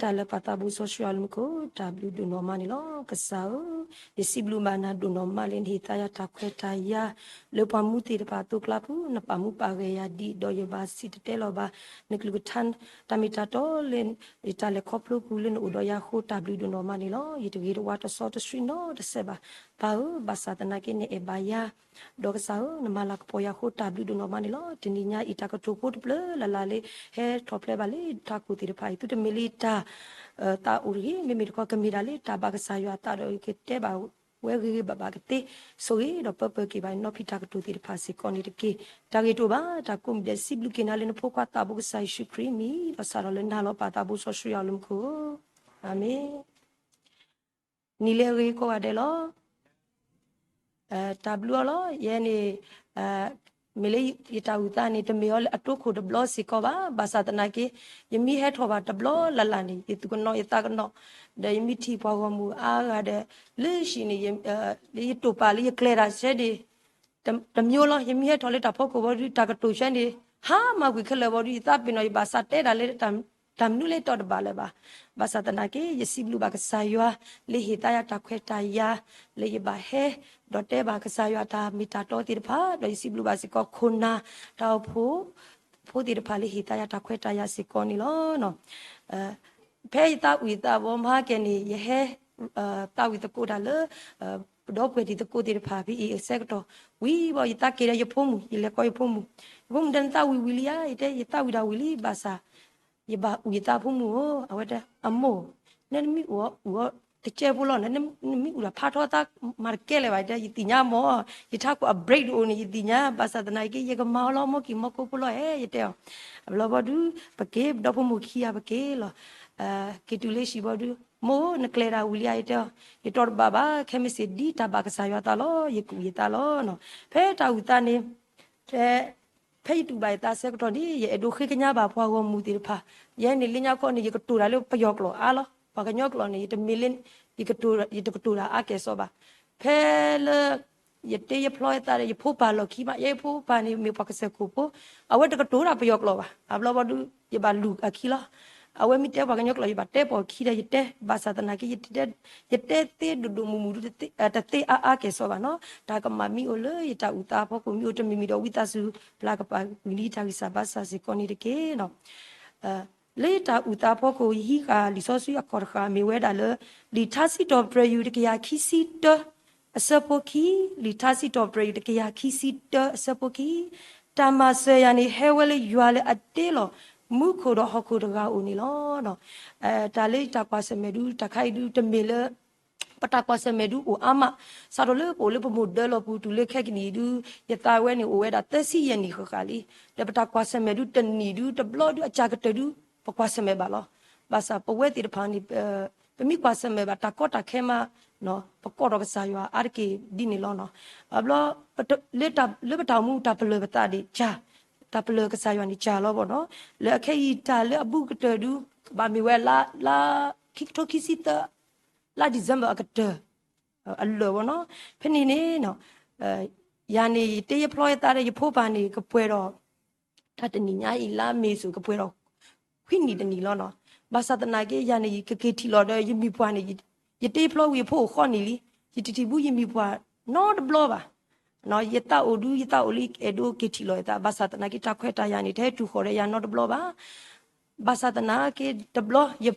တၢ်လၢပၢ်သးဘိစီဆှံယွၤလၢမူခိၣ် တၢ်ဘျုးဒိၣ်နီၢ်မးန့ၣ်လီၤ. ကစၢ်ဧၢ, ယစံးဘျုးဘၣ်နၤဒိၣ်နီၢ်မးလၢနဟ့ၣ်သါယၤတၢ်ခွဲးတၢ်ယာ် လၢပှၤမူသ့ၣ်တဖၣ်အသိးကျါပူၤ နပာ်မူပာ်ဂဲၤယၤဒံး ဒီးယဘၣ်စံၣ်တဲၤတဲလီၤဘၣ် နကလုၢ်ကထါ တၢ်မ့ၢ်တၢ်တီလၢ ယတၢ်လဲၤခီဖျိပူၤလၢနအိၣ်ဒီးယၤအဃိ တၢ်ဘျုးဒိၣ်နီၢ်မးန့ၣ်လီၤ. ယတဂ့ၤတဝါတစီတဆှံနီတစဲးဘၣ်. ပၢ်ဧၢ, ဘၣ်ဆၣ်သနာ်က့နအဲၣ်ဘၣ်ယၤ ဒီးကစၢ်ဧၢ, နမၤလၤကပီၤယၤအဃိ တၢ်ဘျုးဒိၣ်နီၢ်မးန့ၣ်လီၤ. တနံၤညါအံၤ တၢ်ကတိၤဖိတဖျၢၣ်လၢ်လၢ်လၢ ဟဲထီၣ်ဖျါဘၣ်လၢတၢ်ကိၢ်သ့ၣ်တဖၣ်အံၤ သုတမ့ၢ်လၢတၢ် သးအိၣ်တဂ့ၤ, မ့မ့ၢ်တခီ ကမ့ၢ်ဒၣ်လၢတၢ်ဘၣ်ကစၢ်ယွၤအသးဒီး ကတဲဘၣ်ဝဲဂ့ၤဂ့ၤဘၣ်ဘၣ်ကသ့, ဆိၣ်ဂ့ၤဒီးပၢပၢက့ၤဘၣ်နီၢ်ဖံးတၢ်ကတိၤသ့ၣ်တဖၣ်စ့ၢ်ကီးန့ၣ်တက့ၢ်. တၢ်ဂ့ၢ်တအိၣ်ဘၣ်, တၢ်ကိးမံၤဒဲး စံးဘျုးက့ၤနၤလၢနဖိခွါသးဘိကစၢ်ယ့ၣ်ၡူးခရံာ်အမံၤ ဒီးစးထီၣ်လၢနၤလီၤ ပၢ်သးဘိစီဆှံယွၤလၢမူခိၣ်, အၤမ့ၣ်. နံၤလၢအဂ့ၤကိးဂၤဒဲးလီၤ. တၢ်ဘျုးအီၤလီၤ. ယဲန့ၣ် မ့ၢ်လၢယတၢ်အုၣ်သးန့ၣ် တမ့ၢ်အီၤလၢအတိခိၣ်တဘျီစ့ၢ်ကီးဘၣ်. ဘၣ်ဆၣ်သနာ်က့ ယမ့ၢ်ဟဲထီၣ်ဘၣ်တဘျီလၢ်လၢ်န့ၣ် ယသူၣ်ကနီၤယသးကနီၤ ဒီးယမ့ၢ်ထံၣ်ပှၤဂီၢ်မုၢ်အါဂၤဒီး လၢဟံၣ်န့ၣ် လၢယတိာ်ပာ်လၢယကျဲၤတၢ်ဆဲန့ၣ် တမံၤလီၤ. ယမ့ၢ်ဟဲထီၣ်လၢတၢ်ဖီခိၣ်ဘီဒု တၢ်ကတိၤဆဲန့ၣ် ဟါမၢ်ကွံာ်ခဲလၢာ်ဘီဒု ယသးပ့ၤနီၣ် ယဘၣ်စးတဲဒၣ်လၢ တၢ်မနုၤလၢယတီတဘၣ်လၢၤဘၣ်. ဘၣ်ဆၣ်သနာ်က့ ယစံးဘျုးဘၣ်ကစၢ်ယွၤ လၢဟ့ၣ်သါယၤတၢ်ခွဲးတၢ်ယာ် လၢယဘၣ်ဟဲ ဒီးတဲဘၣ်ကစၢ်ယွၤတၢ်မ့ၢ်တၢ်တီသ့ၣ်တဖၣ် ဒီးယစံးဘျုးဘၣ်စ့ၢ်ကီးခိၣ်နၢ် တၢ်အိၣ်ဖှိၣ် ဖိသ့ၣ်တဖၣ်လၢဟ့ၣ်သါယၤတၢ်ခွဲးတၢ်ယာ်စ့ၢ်ကီးန့ၣ်လီၤ. ဖဲယသးဝံၣ်သးဘီမဟါကဲန့ၣ် ယဟဲ သးဝံၣ်သကိးတၢ်လၢ ပဒီပုၢ်ဝဲၢ်တံၤသကိးသ့ၣ်တဖၣ်ဖဲအံၤအဆၢကတီၢ် ဝံၤဘီ ယသးက့ၤဒီးယဖိမုၣ် ယလဲၤကိးယဖိမုၣ်, ယဖိမုၣ်တဲ နသးဝံၣ်ဝံၤလံဧါ, ယတဲ ယသးဝံၣ်တၢ်ဝံၤလံ ဘၣ်ဆၣ် ယဘၣ်အုၣ်ယသးဖိမုၣ်ဧၢ, အဝဲတဲ အမိၢ်, နမ့ၢ်အုၣ်အီၤ အုၣ်အီၤတကဲဖိလီၤ, နမ့ၢ်အုၣ်တၢ်ဖးထီသး မၤတကဲလၢၤဘၣ်, ယတဲ ယသ့ၣ်ညါမၢ်, ယထးခိၣ်အ break တအိၣ်န့ၣ် ယသ့ၣ်ညါ, ဘၣ်ဆၣ်သနာ်က့ ယကမၤအီၤလီၤ မိၢ်ကံၢ်မိၢ်ကိဖိလီၤဧၢ, ယတဲအီၤ. အဘျီဘီဒု ပက့ၤ ပဒီဖိမိၢ်ခံဂၤပက့ၤလီၤ. က့ၤတုၤလၢဟံၣ်ဘီဒု မိၢ်ဧၢ နကျဲၤတၢ်ဝံၤလံဧါ, ယတဲအီၤ, ယတီတဘၣ်ဘၣ်, ခဲမုၢ်ဆ့ၣ်ဒ်တၢ်ဘၣ်ကစၢ်ယွၤသးလီၤ, ယကအုၣ်ယသးလီၤ. ဖဲတၢ်အုၣ်သးန့ၣ် ဖဲ ဖဲယတူၢ်ဘၣ်ယသးဆၢကတီၢ်န့ၣ် ယအဲၣ်ဒိးဃ့ကညးဘၣ်ပှၤဂီၢ်မုၢ်သ့ၣ်တဖၣ်, ယဲန့ၣ်လၢညါခီန့ၣ် ယကတိၤတၢ်လၢပယီၤကျိာ်အါလီၤ, ပှၤကညီကျိာ်န့ၣ် ယတမ့ၢ်လၢ ယတကတိၤတၢ်အါကဲၣ်ဆိးဘၣ်. ဖဲလၢ ယတ့ယဖျီယသးဒီး ယဖိပၢ်လီၢ်ခံမး, ယဲယဖိပၢ်န့ၣ်မ့ၢ်ပှၤကစၢၢ်ခိၣ်ဖိ, အဝဲတကတိၤတၢ်ပယီၤကျိာ်ဘၣ်, အဘျီဘီဒု ယဘၣ်လူၤအခံလီၤ. အဝဲမ့ၢ်တဲပှၤကညီကျိာ် ယဘၣ်တဲပိာ်အခံဒီး ယတဲ, ဘၣ်ဆၣ်သနာ်က့ ယတဲသ့ဒိၣ်ဒိၣ်မုၢ်မုၢ်ဒု တသ့အါအါကဲၣ်ဆိးဘၣ်နီၤ, တၢ်ကမၣ်မ့ၢ်အိၣ်လၢယတၢ်အုၣ်သးအဖီခိၣ် မ့ၢ်အိၣ်တမံၤမံၤဒီး ဝံသးစူၤပျၢ်ကပာ်ကွံာ်လံတၢ်ဂံၢ်စၢ်ဘါစၢ်စ့ၢ်ကီးန့ၣ်တက့ၢ်. လၢယတၢ်အုၣ်သးအဖီခိၣ် ယဟံးဃာ်လံာ်စီဆှံအခီၣ်တဃာ်မ့ၢ်ဝဲဒၣ်လၢ လံာ်ထါစံးထီၣ်ပတြၢၤယူၤတကယၤခံဆံတၢ အဆၢဖိခံ, လံာ်ထါစံးထီၣ်ပတြၢၤယူၤတကယၤခံဆံတၢအဆၢဖိခံ, တၢ်မၤစၢၤယၤန့ၣ် ဟဲဝဲလၢယွၤလၢအတ့လီၤ မူခိၣ်ဒီးဟီၣ်ခိၣ်တဂၤအအိၣ်န့ၣ်လီၤ. တၢ်လၢယတၢ်ကွၢ်ဆၢၣ်မဲာ်ဒု တၢ်ခါအံၤဒု တမ့ၢ်လၢ ပတၢ်ကွၢ်ဆၢၣ်မဲာ်ဒုအိၣ်အါမး, စးထီၣ်လၢပအိၣ်လၢပမိၢ်ဒၢလီၢ်ပူၤတုၤလၢခဲကနံၣ်အံၤဒု ယသးဝဲန့ၣ်အိၣ်ဝဲဒၣ်သၢဆံယဲၢ်နံၣ်ဃၣ်ဃၣ်လံ. ဒီးပတၢ်ကွၢ်ဆၢၣ်မဲာ်ဒုတနံၣ်ဒုတဘျီဒုအစှၤကတၢၢ်ဒု ပကွၢ်ဆၢၣ်မဲာ်ဘၣ်လီၤ. ဘၣ်ဆၣ်ပဝဲသ့ၣ်တဖၣ်န့ၣ် ပမ့ၢ်ကွၢ်ဆၢၣ်မဲာ်ဘၣ်တၢ်ကီတၢ်ခဲမး ပကိးထီၣ်ကစၢ်ယွၤအါတက့ၢ်ဒ်န့ၣ်လီၤနီၤ. အဘျီ လၢပတၢ်အိၣ်မူတၢ်ပလၢၢ်ပသးန့ၣ် တၢ်ပလၢၢ်ကစၢ်ယွၤန့ၣ်စှၤလီၤဘၣ်နီၤ. လၢအခဲအံၤတၢ်လၢအဘူးကတၢၢ်ဒု ကဘၣ်မ့ၢ်ဝဲလါ လါ ခံကထိခံဆံသၢ လါ December အကတၢၢ် အလၢာ်ဘၣ်နီၤ. ဖဲန့ၣ်န့ၣ် ယၤန့ၣ် ယတ့ယဖျီယသးဒီးယဖိပၢ်န့ၣ် ကပှဲၤဒီး တၢ်တနံၣ်ညါအံၤလါမ့ၤစိၤ ကပှဲၤဒီး ခွံနံၣ်တနံၣ်လီၤနီၤ. ဘၣ်ဆၣ်သနာ်က့ ယၤန့ၣ် ယကက့ၤထံၣ်လီၤဒီးယမံၤပှၢ်န့ၣ် ယတ့ဖျီဝံၤယဖိအိၣ်ဃီနံၣ်လံ. ယတထံၣ်ဘူးယမံၤပှၢ်နီတဘျီဘၣ်. ယသးအိၣ်ဒု ယသးအိၣ်လၢအဲၣ်ဒိးက့ၤထံၣ်လီၤယသး ဘၣ်ဆၣ်သနာ်က့ တၢ်ခွဲးတၢ်ယာ်န့ၣ် တဟဲတုၤဃီၤဒီးယၤနီတဘျီဘၣ်. ဘၣ်ဆၣ်သနာ်က့တဘျီ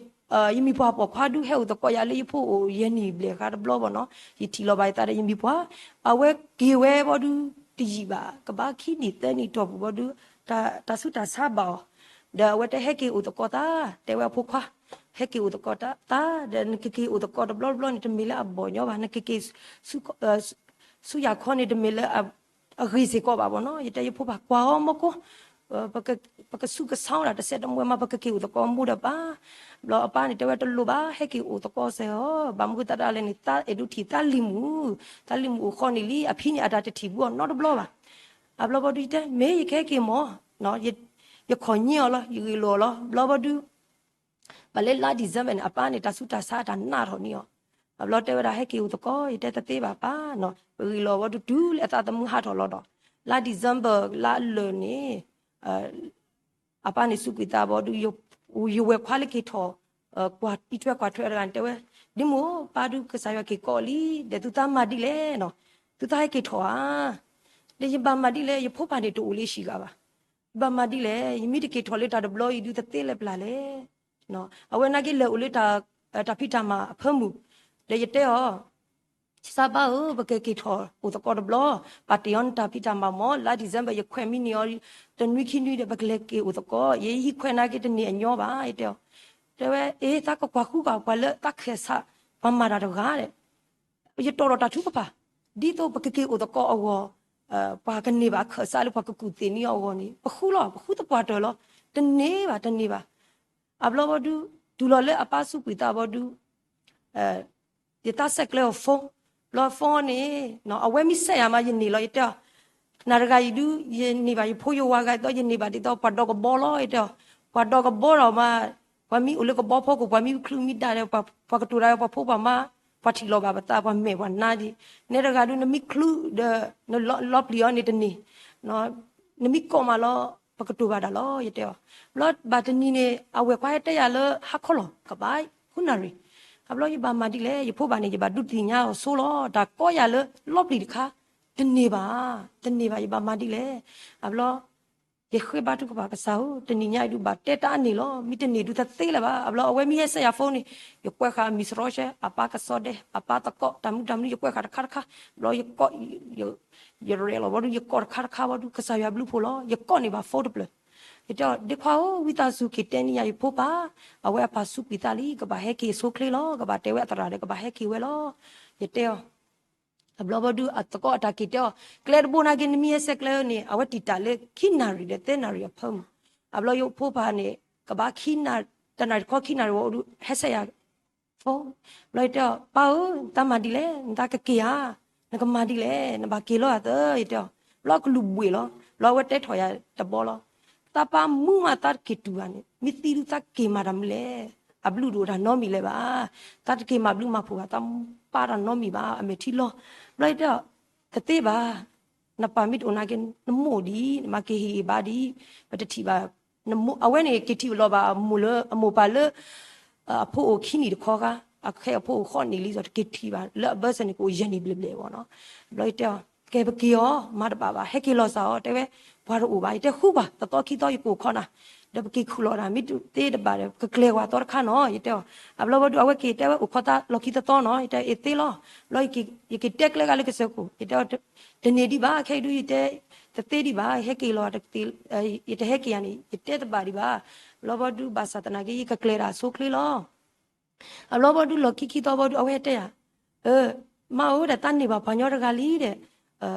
ယမံၤပှၢ်ပိာ်ခွါဒုးဟဲအိၣ်သကိးယၤလၢယဖိအိၣ်ယဲၢ်နံၣ်ဘျဲၣ်ဃါတဘျီဘၣ်နီၤ. ယထံၣ်လီၤဘၣ်ယသးဒီးယမံၤပှၢ် အဝဲက့ၤဝဲဘီဒုးတယံာ်ဘၣ် ကဘၣ်ခံနံၣ်သၢနံၣ်တီၢ်ပူၤဘီဒုး တၢ်ဆူးတၢ်ဆါဘၣ်အီၤ ဒီးအဝဲတဲဟဲက့ၤအိၣ်သကိးသး တဲဝဲအဖိခွါ ဟဲက့ၤအိၣ်သကိးသး ဒီးနကက့ၤအိၣ်သကိးတဘျီတဘျီန့ၣ် တမ့ၢ်လၢအဘီၣ်ညီဘၣ် နကက့ၤ ဆူယၤခီန့ၣ် တမ့ၢ်လၢအဂ့ၤစ့ၢ်ကီးဘၣ်ဘီနီၤ. ယတဲယဖိခွါကွၢ်အီၤမ့ၢ်ကိ ပကဆူးကဆါဝဲဒၣ်တစဲးတမှဲမး ပကက့ၤအိၣ်သကိးမိၢ်ဒီးပၢ်. ဘျီအပၢ်န့ၣ်တဲဝဲတလိၣ်ဘၣ် ဟဲက့ၤအိၣ်သကိးစဲးအီၤ ဘၣ်မနုၤသးဒၣ်လဲာ်န့ၣ် သးအဲၣ်ဒိးထံၣ်သးလံၤမုၣ် သးလံၤမုၣ်အိၣ်ဃီနံၣ်လံ အဖံန့ၣ်အတၢ်တထံၣ်ဘူးအီၤနီတဘျီဘၣ်. အဘျီဘီဒုးယတဲ မ့ၢ်ယကဟဲက့ၤမၢ် ယခီၣ်ညံအီၤလီၤ ယဂ့ၢ်လိာ်အီၤလီၤ ဘျီဘီဒုး ဘၣ်လၢလါ December န့ၣ် အပၢ်န့ၣ် တၢ်ဆူးတၢ်ဆါအတၢ်နးထီၣ်န့ၢ်အီၤ. အဘျီတဲဝဲဒၣ် ဟဲက့ၤအိၣ်သကိး ယတဲတသ့ဘၣ်ပၢ်နီၤ. ပဂ့ၢ်လီၤဝဲဒုးတုၤလၢအသးသမူဟးထီၣ်လီၤဒီး လါ December လါအလၢာ်န့ၣ် အပၢ်န့ၣ်စူးကွံာ်သးဘီဒုး ယဝဲၢ်ခွါလၢက့ၤထီၣ် ကွၢ်အံးထွဲကွၢ်ထွဲတဂၤန့ၣ်တဲဝဲ, ဒ့မုၣ်ဧၢ, ပၢ်ဒုးကစၢ်ယွၤက့ၤကိးလံ, ဒီးသုသးမၤဒ်လဲၣ်နီၤ, သုသးဟဲက့ၤထီၣ်ဧါ, ဒီးယဘၣ်မၤဒ်လဲၣ်, ယဖိပၢ်န့ၣ်တအိၣ်လၢဟံၣ်ဂၤဘၣ်, ယဘၣ်မၤဒ်လဲၣ်, ယမ့ၢ်တက့ၤထီၣ်လၢတၢ်တဘျီအံၤဒုး တသ့လၢၤပျၢ်လဲၣ်. အဝဲနာ်က့လဲၤအိၣ်လၢ တၢ်ဖံးတၢ်မၤအဖၢမုၢ်, ဒီးယတဲအီၤ စီၤပၤဧၢ, ပကက့ၤထီၣ်အိၣ်သကိးတဘျီ, ပာ်တ့ၢ်အီၤနတၢ်ဖံးတၢ်မၤမၢ်, လါ December ယခွဲးမံးနံးအီၤ တနွံခံနွံဒီး ပကလဲၤက့ၤအိၣ်သကိး, ယဟံးခွဲးနာ်က့တန့ၢ်အညီဘၣ် ယတဲအီၤ. တဲဝဲ အ့ သးကကွၢ်ဃုကွၢ်ပှၤလၢသးခၢၣ်စး ပှၤမၤတၢ်တဂၤဒီး ယတီၢ်ဒီးတၢ်ထုကဖၣ်, ဒ်သိးပကက့ၤအိၣ်သကိးအဂီၢ်, ပှၤကန့ၢ်ဘၣ်ခၢၣ်စးလၢပှၤကကူၣ်သ့ၣ်န့ၢ်အဂီၢ်န့ၣ် ပဃုလီၤ, ပဃုသပှၢ်တၢၢ်လီၤ. တန့ၢ်ဘၣ်, တန့ၢ်ဘၣ်. အဘျီဝံၤဒုး တုၤလီၤလၢအပၢ်စူးကွံာ်သးဝံၤဒုး ယသးဆဲးကျၢအီၤ phone, ဘျီ phone န့ၣ် အဝဲမ့ၢ်ဆဲးယၤမး ယန့ၢ်လီၤ ယတဲအီၤ. နၤတဂၤအံၤဒုး ယန့ၢ်ဘၣ်ယဖိယဝၤဂၤဒ်သိး ယန့ၢ်ဘၣ်ဒ်သိး ပှၤဒီးကဘီလီၤ ယတဲအီၤ. ပှၤဒီးကဘီဒီးမး, ပှၤမ့ၢ်အိၣ်လၢကဘီဖိကိး ပှၤမ့ၢ်ချုးမ့ၢ်ဒၣ်ဒီး ပှၤကတိၤတၢ်ဒီးပှၤဖိပှၤမါ, ပှၤထံၣ်လီၤဘၣ်ပသး ပှၤမဲာ်ပှၤနါဒံး. နဲတဂၤဒုး နမ့ၢ်ချုးဒီး နလီပျံၤအီၤန့ၣ်တန့ၢ်, နမ့ၢ်ကိးမးလီၤ ပကတိၤဘၣ်တၢ်လီၤ ယတဲအီၤ. ဘျီဘၣ်တနံၤန့ၣ် အဝဲၢ်ခွါဟဲတဲယၤလၢဟါခီလီၤ ကဘၣ်ဃုနၣ်ရံၣ်. အဘျီယဘၣ်မၤဒ်လဲၣ်, ယဖိဘၣ်န့ၣ် ယဘၣ်ဒုးသ့ၣ်ညါအီၤဆိလီၤ. တၢ်ကိးယၤလၢလီပျံၤတခါ တန့ၢ်ဘၣ်, တန့ၢ်ဘၣ် ယဘၣ်မၤဒ်လဲၣ်. အဘျီ ယဃ့ဘါထုကဖၣ် ကစၢ်ဧၢ, တနံၤညါအံၤဒုး ဘၣ်တဲတၢ်အါန့ၢ်လီၤ. မ့ၢ်တန့ၢ်ဒုး တသ့လၢၤဘၣ်. အဘျီအဝဲမ့ၢ်ဟဲဆဲးယၤ phone န့ၣ် ယကွဲးဃာ်အမံၤစရီရှဲ, အပၢ်ကစီၣ်ဒဲ, အပၢ်သကိး, တၢ်မနုၤတၢ်မနုၤ ယကွဲးဃာ်တခါတခါ. ဘျီယကိး ယရဲၣ်လီၤဘီဒုး ယကိးတခါတခါဘီဒုး ကစၢ်ယွၤဘျုးဖှိၣ်လီၤ. ယကိးန့ၢ်ဘၣ် phone တဖျၢၣ်. ယတဲအီၤ ဒ့ခွါဧၢ, ဝံသးစူၤက့ၤတဲန့ၢ်ယၤယဖိပၢ်, အဝဲအပၢ်စူးကွံာ်သးလံ, ကဘၣ်ဟဲက့ၤအဆိချ့လီၤ. ကဘၣ်တဲဝဲအသရၣ်ဒီး ကဘၣ်ဟဲက့ၤဝဲလီၤ. ယတဲအီၤ အဘျီဘီဒုး အသကိးအတၢ်က့ၤတဲအီၤ, ကျဲတဘိနာ်က့ နမ့ၢ်ဟဲဆဲးကျၢန့ၣ် အဝဲတံာ်တာ်လၢခံနၣ်ရံၣ်ဒီးသၢနၣ်ရံၣ်အဖၢမုၢ်. အဘျီယဖိပၢ်န့ၣ် ကဘၣ်ခံနၣ်, တနၣ်ရံၣ်တခီခံနၣ်ရံၣ်ဝံၤဒုး ဟဲဆဲးယၤ phone. ဘျီယတဲအီၤ ပၢ်ဧၢ, နတၢ်မၤဒ်လဲၣ်, နတၢ်ကက့ၤဧါ, နကမၤဒ်လဲၣ်, နဘၣ်က့ၤလီၤဧါသၢ ယတဲအီၤ. ဘျီအကလူၤဘှံးလီၤ. ဘျီအဝဲတဲထီၣ်ယၤတဘီလီၤ. သးပၢ်မုၢ်မးသးတက့ၤတုၤဘၣ်န့ၣ် မ့ၢ်သံဒုးသးက့ၤမၤတၢ်မနုၤလဲၣ်. အဘျုးတအိၣ်တၢ်နီတမံၤလၢၤဘၣ်. သးတက့ၤမၤဘျုးမၤဖှိၣ်ဘၣ်, သးပၢ်တၢ်နီတမံၤဘၣ်, အမဲာ်ထံလီၤ. ဘျီယတဲအီၤ တသ့ဘၣ်, နပၢ်မ့ၢ်တအိၣ်နာ်က့ နမိၢ်ဒံး နမၤက့ၤဟ့ၣ်ဂ့ၤဘါဒံး, ပတထံၣ်ဘၣ် အဝဲန့ၣ်က့ၤထံၣ်လီၤဘၣ်အမိၢ်လၢ အမိၢ်ပၢ်လၢ အဖိအိၣ်ခံနံၣ်တခီခါ, အခဲအံၤအဖိအိၣ်ဃိးနံၣ်လံ စီၤတက့ၤထံၣ်ဘၣ် လၢအဘၢၣ်စၢၤန့ၣ် ကအိၣ်ယဲၢ်နံၣ်ဘျဲၣ်ဘျဲၣ်ဘၣ်နီၤ. ဘျီယတဲအီၤ ကဲပက့ၤအီၤ မၤတဘၣ်ဘၣ် ဟဲက့ၤလီၤစ့ၢ်အီၤ တဲဝဲ, ပှၤတအိၣ်ဘၣ် ယတဲဃုပှၤ တသီခံသီယကအိၣ်ခိးနၤ, ဒီးပက့ၤခူၣ်လီၤတၢ် မ့ၢ်တသ့တဘၣ်ဒီး ကကျဲၤဝဲသီတခါနီၤ ယတဲအီၤ. အဘျီဝဲဒုး အဝဲက့ၤတဲဝဲအိၣ်ခိးသးလီၢ်ခံတသီနီၤ ယတဲအ့ၣ်သ့လီၤ. ဘျီ ယကတဲကျဲဂၤလၢကစၢၢ်ခိၣ် ယတဲအီၤ တန့ၢ်ဒံးဘၣ် ခဲအံၤဒုး ယတဲ တသ့ဒံးဘၣ် ဟဲက့ၤလီၤ ယတဟဲက့ၤယၤန့ၣ် ယတဲတဘၣ်ဒံးဘၣ်. ဘျီဘီဒုး ဘၣ်ဆၣ်သနာ်က့ ယကကျဲၤတၢ်အဆိချ့လီၤ. အဘျီဘီဒုး လီၢ်ခံခံသီဘီဒုး အဝဲဟဲတဲယၤ, မါဧၢ ဒီးတၢ်န့ၢ်ဘၣ်ပှၤညီတဂၤလံဒီး တၢ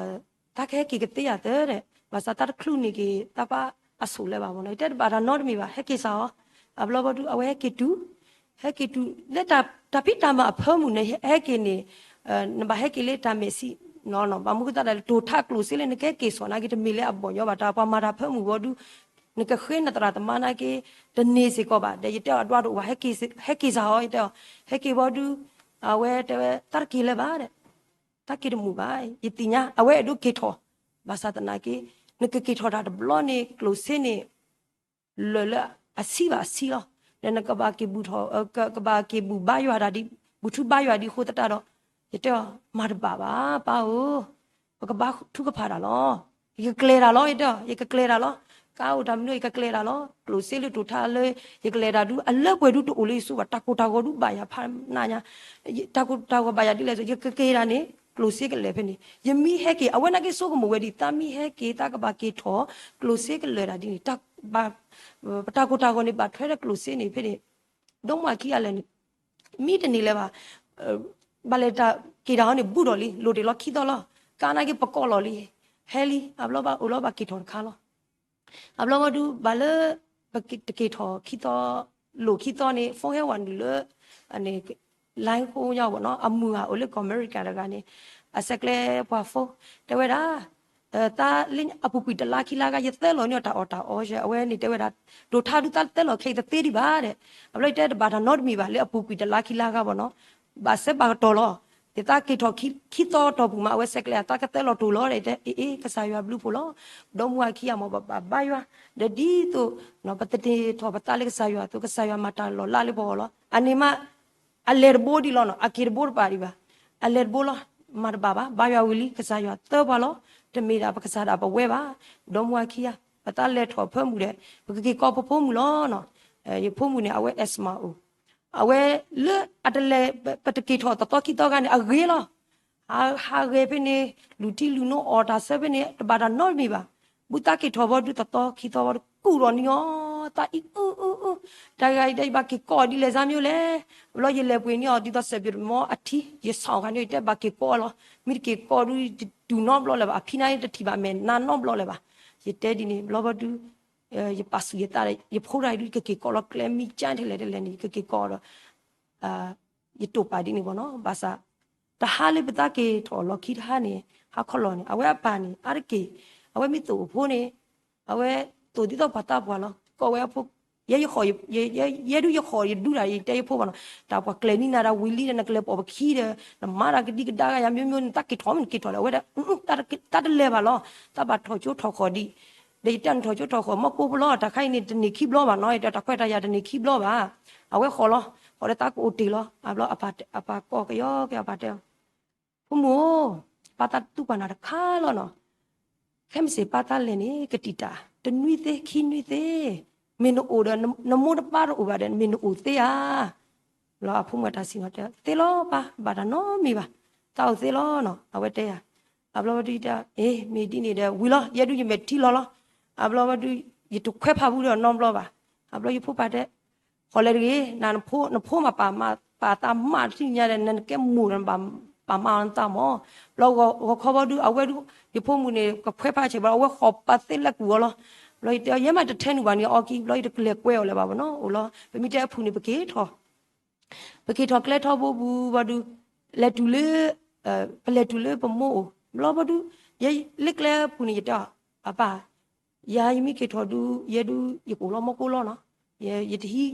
်ကဟဲက့ၤကသ့ယၤသၢဒီး ဘၣ်ဆၣ်တၢ်တချုးန့ၢ်က့ၤတၢ်ပၢ်အဆိးလၢၤဘၣ်မနီၤ ယတဲတဘၣ်တၢ်နီတမံၤဘၣ် ဟဲက့ၤစ့ၢ်အီၤ. အဘျီဘီဒုး အဝဲဟဲက့ၤတုၤ ဟဲက့ၤတုၤ လၢတၢ်ဖံးတၢ်မၤအဖၢမုၢ်န့ၣ် ဟဲက့ၤန့ၣ် နဘၣ်ဟဲက့ၤလၢတၢ်မဲာ်ဆံးနီၤနီၤ ဘၣ်မနုၤဃိသတးဒီး တိာ်ထါကျိၣ်စ့လၢနကဟဲက့ၤစိာ်နာ်က့ တမ့ၢ်လၢအဘီၣ်ညီဘၣ် တၢ်ပှၤမၤတၢ်ဖၢမုၢ်ဝံၤဒုး နကဃ့နသရၣ်သမါနာ်က့ တန့ၢ်စ့ၢ်ကီးဘၣ် ဒီးယတဲအီၤအဒွးတအိၣ်ဘၣ် ဟဲက့ၤစ့ၢ်အီၤ ယတဲအီၤ ဟဲက့ၤဘီဒုး အဝဲတဲဝဲ တၢ်တက့ၤလၢၤဘၣ်ဒီး တၢ်က့ၤတမုာ်ဘၣ် ယသ့ၣ်ညါ အဝဲအဲၣ်ဒိးက့ၤထီၣ် ဘၣ်ဆၣ်သနာ်က့ နကက့ၤထီၣ်တၢ်တဘျီန့ၣ် ကျိၣ်စ့န့ၣ် လၢာ်လၢအဆံးဘၣ်အဆံးလီၤ. ဒီးနကဘၣ်က့ၤဘူၣ်ထီၣ် ကဘၣ်က့ၤဘူၣ်ဘါယွၤတၢ်ဒ် ဘူၣ်ထူဘါယွၤဒ်အဃိသတးဒီး ယတဲအီၤ မၤတဘၣ်ဘၣ် ပၢ်ဧၢ, ပကဘါထုကဖၣ်တၢ်လီၤ. ယကကျဲၤတၢ်လီၤ ယတဲအီၤ ယကကျဲၤတၢ်လီၤ. ကါအိၣ်တၢ်မနုၤ ယကကျဲၤတၢ်လီၤ. ကျိၣ်စ့လၢတိာ်ထါလၢ ယကလဲၤတၢ်ဒုး အလၢပှဲၤဒုးတအိၣ်လၢယစိဘၣ် တၢ်ကိၢ်တၢ်ဂီၤဒုးဘၣ်ယၤဖးနးညါ တၢ်ကိၢ်တၢ်ဂီၤဘၣ်ယၤဒ်လဲၣ် ယကက့ၤတၢ်န့ၣ် ကျိၣ်စ့ကလဲာ်ဖဲန့ၣ် ယမ့ၢ်ဟဲက့ၤ အဝဲနာ်က့ဆိကမိၣ်ဝဲဒ် သးမ့ၢ်ဟဲက့ၤ သးကဘၣ်က့ၤထီၣ် ကျိၣ်စ့ကလဲာ်တၢ်ဒ်န့ၣ် ပတၢ်ကိၢ်တၢ်ဂီၤန့ၣ် ဘၣ်ထွဲဒီးကျိၣ်စ့န့ၣ်ဖဲန့ၣ် ဒိၣ်မးခံဂၤလၢာ်န့ၣ် မ့ၢ်တန့ၢ်လၢၤဘၣ် ဘၣ်လဲၤတၢ်က့ၤတၢ်အီၤန့ၣ် ဘူးထီၣ်လံ လိၣ်တ့ၢ်လီၤခံသီလီၤ. ကါနာ်က့ပကိးလီၤလံ ဟဲလံ အဘျီဘၣ်အိၣ်လီၤဘၣ်က့ၤထီၣ်တခါလီၤ. အဘျီဘၣ်ဒုး ဘၣ်လၢ ပတက့ၤထီၣ်ခံသီ လိၣ်ခံသီန့ၣ် phone ဟဲဝဲနုာ်လၢ line ဃိညါဘၣ်နီၤ အမုၢ်ဂၤအိၣ်လၢကီၢ်အမဲရကၤတဂၤန့ၣ် အဆဲးကျဲပှၤ phone တဲဝဲဒၣ် သးလၢအပူၤကွံာ်တလါခံလါဂၤ ယသဲလီၤန့ၢ်အီၤတၢ်အီၣ်တၢ်အီ အဝဲန့ၣ်တဲဝဲဒၣ် တိာ်ထါဒုးသးသဲလီၤခဲအံၤတသ့ဒံးဘၣ်ဒီး အဘျီယတဲတဘၣ်တၢ်နီတမံၤဘၣ် လၢအပူၤကွံာ်တလါခံလါဂၤဘၣ်နီၤ ဘၣ်စဲးဘၣ်ကတီၢ်လီၤ. ယသးက့ၤထီၣ်ခံသီတီၢ်ပူၤမး အဝဲဆဲးကျဲး အသးကသၢလီၤတိၢ်လီၤဒီး အ့ အ့ ကစၢ်ယွၤဘျုးဖှိၣ်လီၤ. ဒီမါဝၤခံဂၤမ့ၢ် ပဘၣ်ဘါယွၤ, ဒီးဒ်သိး ပတန့ၢ်ထီၣ်ပသးလၢကစၢ်ယွၤအသိး ကစၢ်ယွၤမၤတၢ်လီၤလးလၢပဂီၢ်လီၤ. အန့ၣ်မး အလဲၤတဘိဒံးလီၤနီၤ, အက့ၤတဘိတပၤဒံးဘၣ်. အလဲၤတဘိလီၤ, မၤတဘၣ်ဘၣ်, ဘါယွၤဝံၤလံ ကစၢ်ယွၤသၢပှၤလီၤ. တမ့ၢ်ဒၣ်ပကစၢ်ဒၣ်ပဝဲဘၣ်, ဒီမါဝၤခံဂၤ ပသးလဲၤထီၣ်ဖၢမုၢ်ဒီး ပကက့ၤကိးပဖိမုၣ်လီၤနီၤ. ယဖိမုၣ်န့ၣ် အဝဲ asthma အိၣ်, အဝဲလၢအတလဲၤ ပတက့ၤထီၣ်တသီခံသီဂၤန့ၣ် အဂ့ၤလီၤ. ဟးဂဲၤဖဲန့ၣ် လူၤထံလူၤနိအီၣ်တၢ်ဆၢဖဲန့ၣ် တဘၣ်တၢ်နီတမံၤဘၣ်. ဘၣ်သးက့ၤထီၣ်ဘီဒုးတသီခံသီဘီဒုး ကူၣ်ထီၣ်န့ၢ်အီၤ သးအံၤအုအုအု, တၢ်ဂၤအံၤတဲ ယဘၣ်က့ၤကိးဒ်လဲၣ်စၢ်မ့ၢ်လဲၣ်. ဘျီယလဲၤပှ့ၤန့ၢ်အီၤ ဒ်သိးစဲးပၠိတမီအထံ ယဆီၣ်ခါန့ၣ် ယတဲဘၣ်က့ၤကိးလီၤ. မ့ၢ်တက့ၤကိးဒုး တတူၢ်နီတဘျီလၢၤဘၣ်, အဖံန့ၣ်တထံၣ်ဘၣ် မဲာ်နါနီတဘျီလၢၤဘၣ်. ယတဲဒ်န့ၣ် ဘျီဘီဒုး ယပာ်ဆူၣ်ယသးဒီး ယဖိတဂၤအံၤဒုး ယကက့ၤကိးလီၤကျဲမံကၠါထဲလဲၣ်ထဲလဲၣ်န့ၣ် ယကက့ၤကိးဒီး ယတိာ်ပာ်ဒ်န့ၣ်ဘီနီၤ. ဘၣ်ဆၣ် တဟါလၢပသးက့ၤထီၣ်လီၢ်ခံတဟါန့ၣ် ဟါခီလီၤန့ၣ် အဝဲအပၢ်န့ၣ် အါတက့ၢ် အဝဲမ့ၢ်သိၣ်အဖိန့ၣ် အဝဲသိၣ်ဒ်သိးပှၤသးပှၢ်လီၤ. ကိးဝဲအဖိ, ယဲယဃီၣ်, ယဲဒုးယဃီၣ်ယဒူတၢ် ယတဲယဖိဘၣ်နီၤ, တၢ်ပှၤကျဲၤန့ၢ်နၤတၢ်ဝံၤလံဒီး နကလဲၤပိာ်ပခံဒီး နမၤတၢ်ကဒံကဒါဂၤယၤ မျိုးမျိုးန့ၣ် သးက့ၤထီၣ်မ့ၢ်နက့ၤထီၣ်ဒီး အဝဲဒၣ် တၢ်တလဲၤဘၣ်လီၤ. သးဘၣ်ထီၣ်ကၠိထီၣ်ဃီၣ်ဒံး, ဒီးယတဲနထီၣ်ကၠိထီၣ်ဃီၣ် မီၢ်ကိၢ်ပလီၤ တၢ်ခါအံၤန့ၣ် တန့ၢ်ခံဘျီဘၣ်နီၤ, ယတဲတၢ်ခွဲးတၢ်ယာ်တန့ၢ်ခံဘျီဘၣ်. အဝဲဃီၣ်လီၤ, ဃီၣ်ဒီးသးကအိၣ်တ့ၢ်လီၤ. အဘျီ အပၢ်ကီၢ်ကယီက့ၤအပၢ်တဲ ဖိမုၣ်ဧၢ, ပၢ်သးတူၢ်ပာ်နၤတခါလီၤနီၤ. ခဲမုၢ်ဆ့ၣ်ပၢ်သးလဲၤန့ၣ် ကတံာ်တၢ် တနွံသ့ ခံနွံသ့, မ့ၢ်နအိၣ်ဒီး နမိၢ်နပၢ်တအိၣ်ဘၣ်ဒီး မ့ၢ်နအိၣ်သ့ဧါ. ဘျီအဖိမုၣ်တၢ်စံးနီၤတဲ သ့လီၤပၢ်, ဘၣ်တၢ်နီတမံၤဘၣ်, သးအိၣ်သ့လီၤနီၤ အဝဲတဲယၤ. အဘျီဝဲဒုးတဲ အ့ မ့ၢ်ဒ်န့ၣ်ဒီး ဝံၤလီၤ ယဲဒုးယမဲာ်ထံလီၤလီၤ. အဘျီဝဲဒုး ယတခွဲးဖးဘူးဒီးနီတဘျီဘၣ်. အဘျီယဖိပၢ်တဲ ဃီၣ်လဲၤတဂ့ၤ, နဖိနဖိမး ပာ်သးမးတထံၣ်ညါဒီး နကဲမိၢ်ဒီး ပာ်မးအီၤနသးမၢ်. ဘျီဂီၤခီဘီဒုး အဝဲဒုး ယဖိမုၣ်န့ၣ် ကခွဲးဖးဆဲးဘျီ အဝဲဃီၣ်ပာ်သ့လဲၤကူၣ်အီၤလီၤ. ဘျီယတဲ ယဲမးတထဲနုာ်ဘၣ်န့ၣ် အီကံ ဘျီယတကလဲၤကွဲအီၤလၢၤဘၣ်ဘၣ်နီၤ, အိၣ်လီၤ ပမ့ၢ်တဲအဖုၣ်န့ၣ် ပက့ၤထီၣ် ပက့ၤထီၣ်ကျဲထီဘိပူၤဘီဒုး လဲၤတုၤလၢ ပလဲၤတုၤလၢပမိၢ်အိၣ် ဘျီဘီဒုး ယဲလၢကျဲပူၤန့ၣ် ယတဲအီၤ အပၢ် ယၤယမ့ၢ်က့ၤထီၣ်ဒုး ယဲဒုး ယကအိၣ်လီၤမီၢ်ကိၢ်လီၤနီၤ, ယတဟံး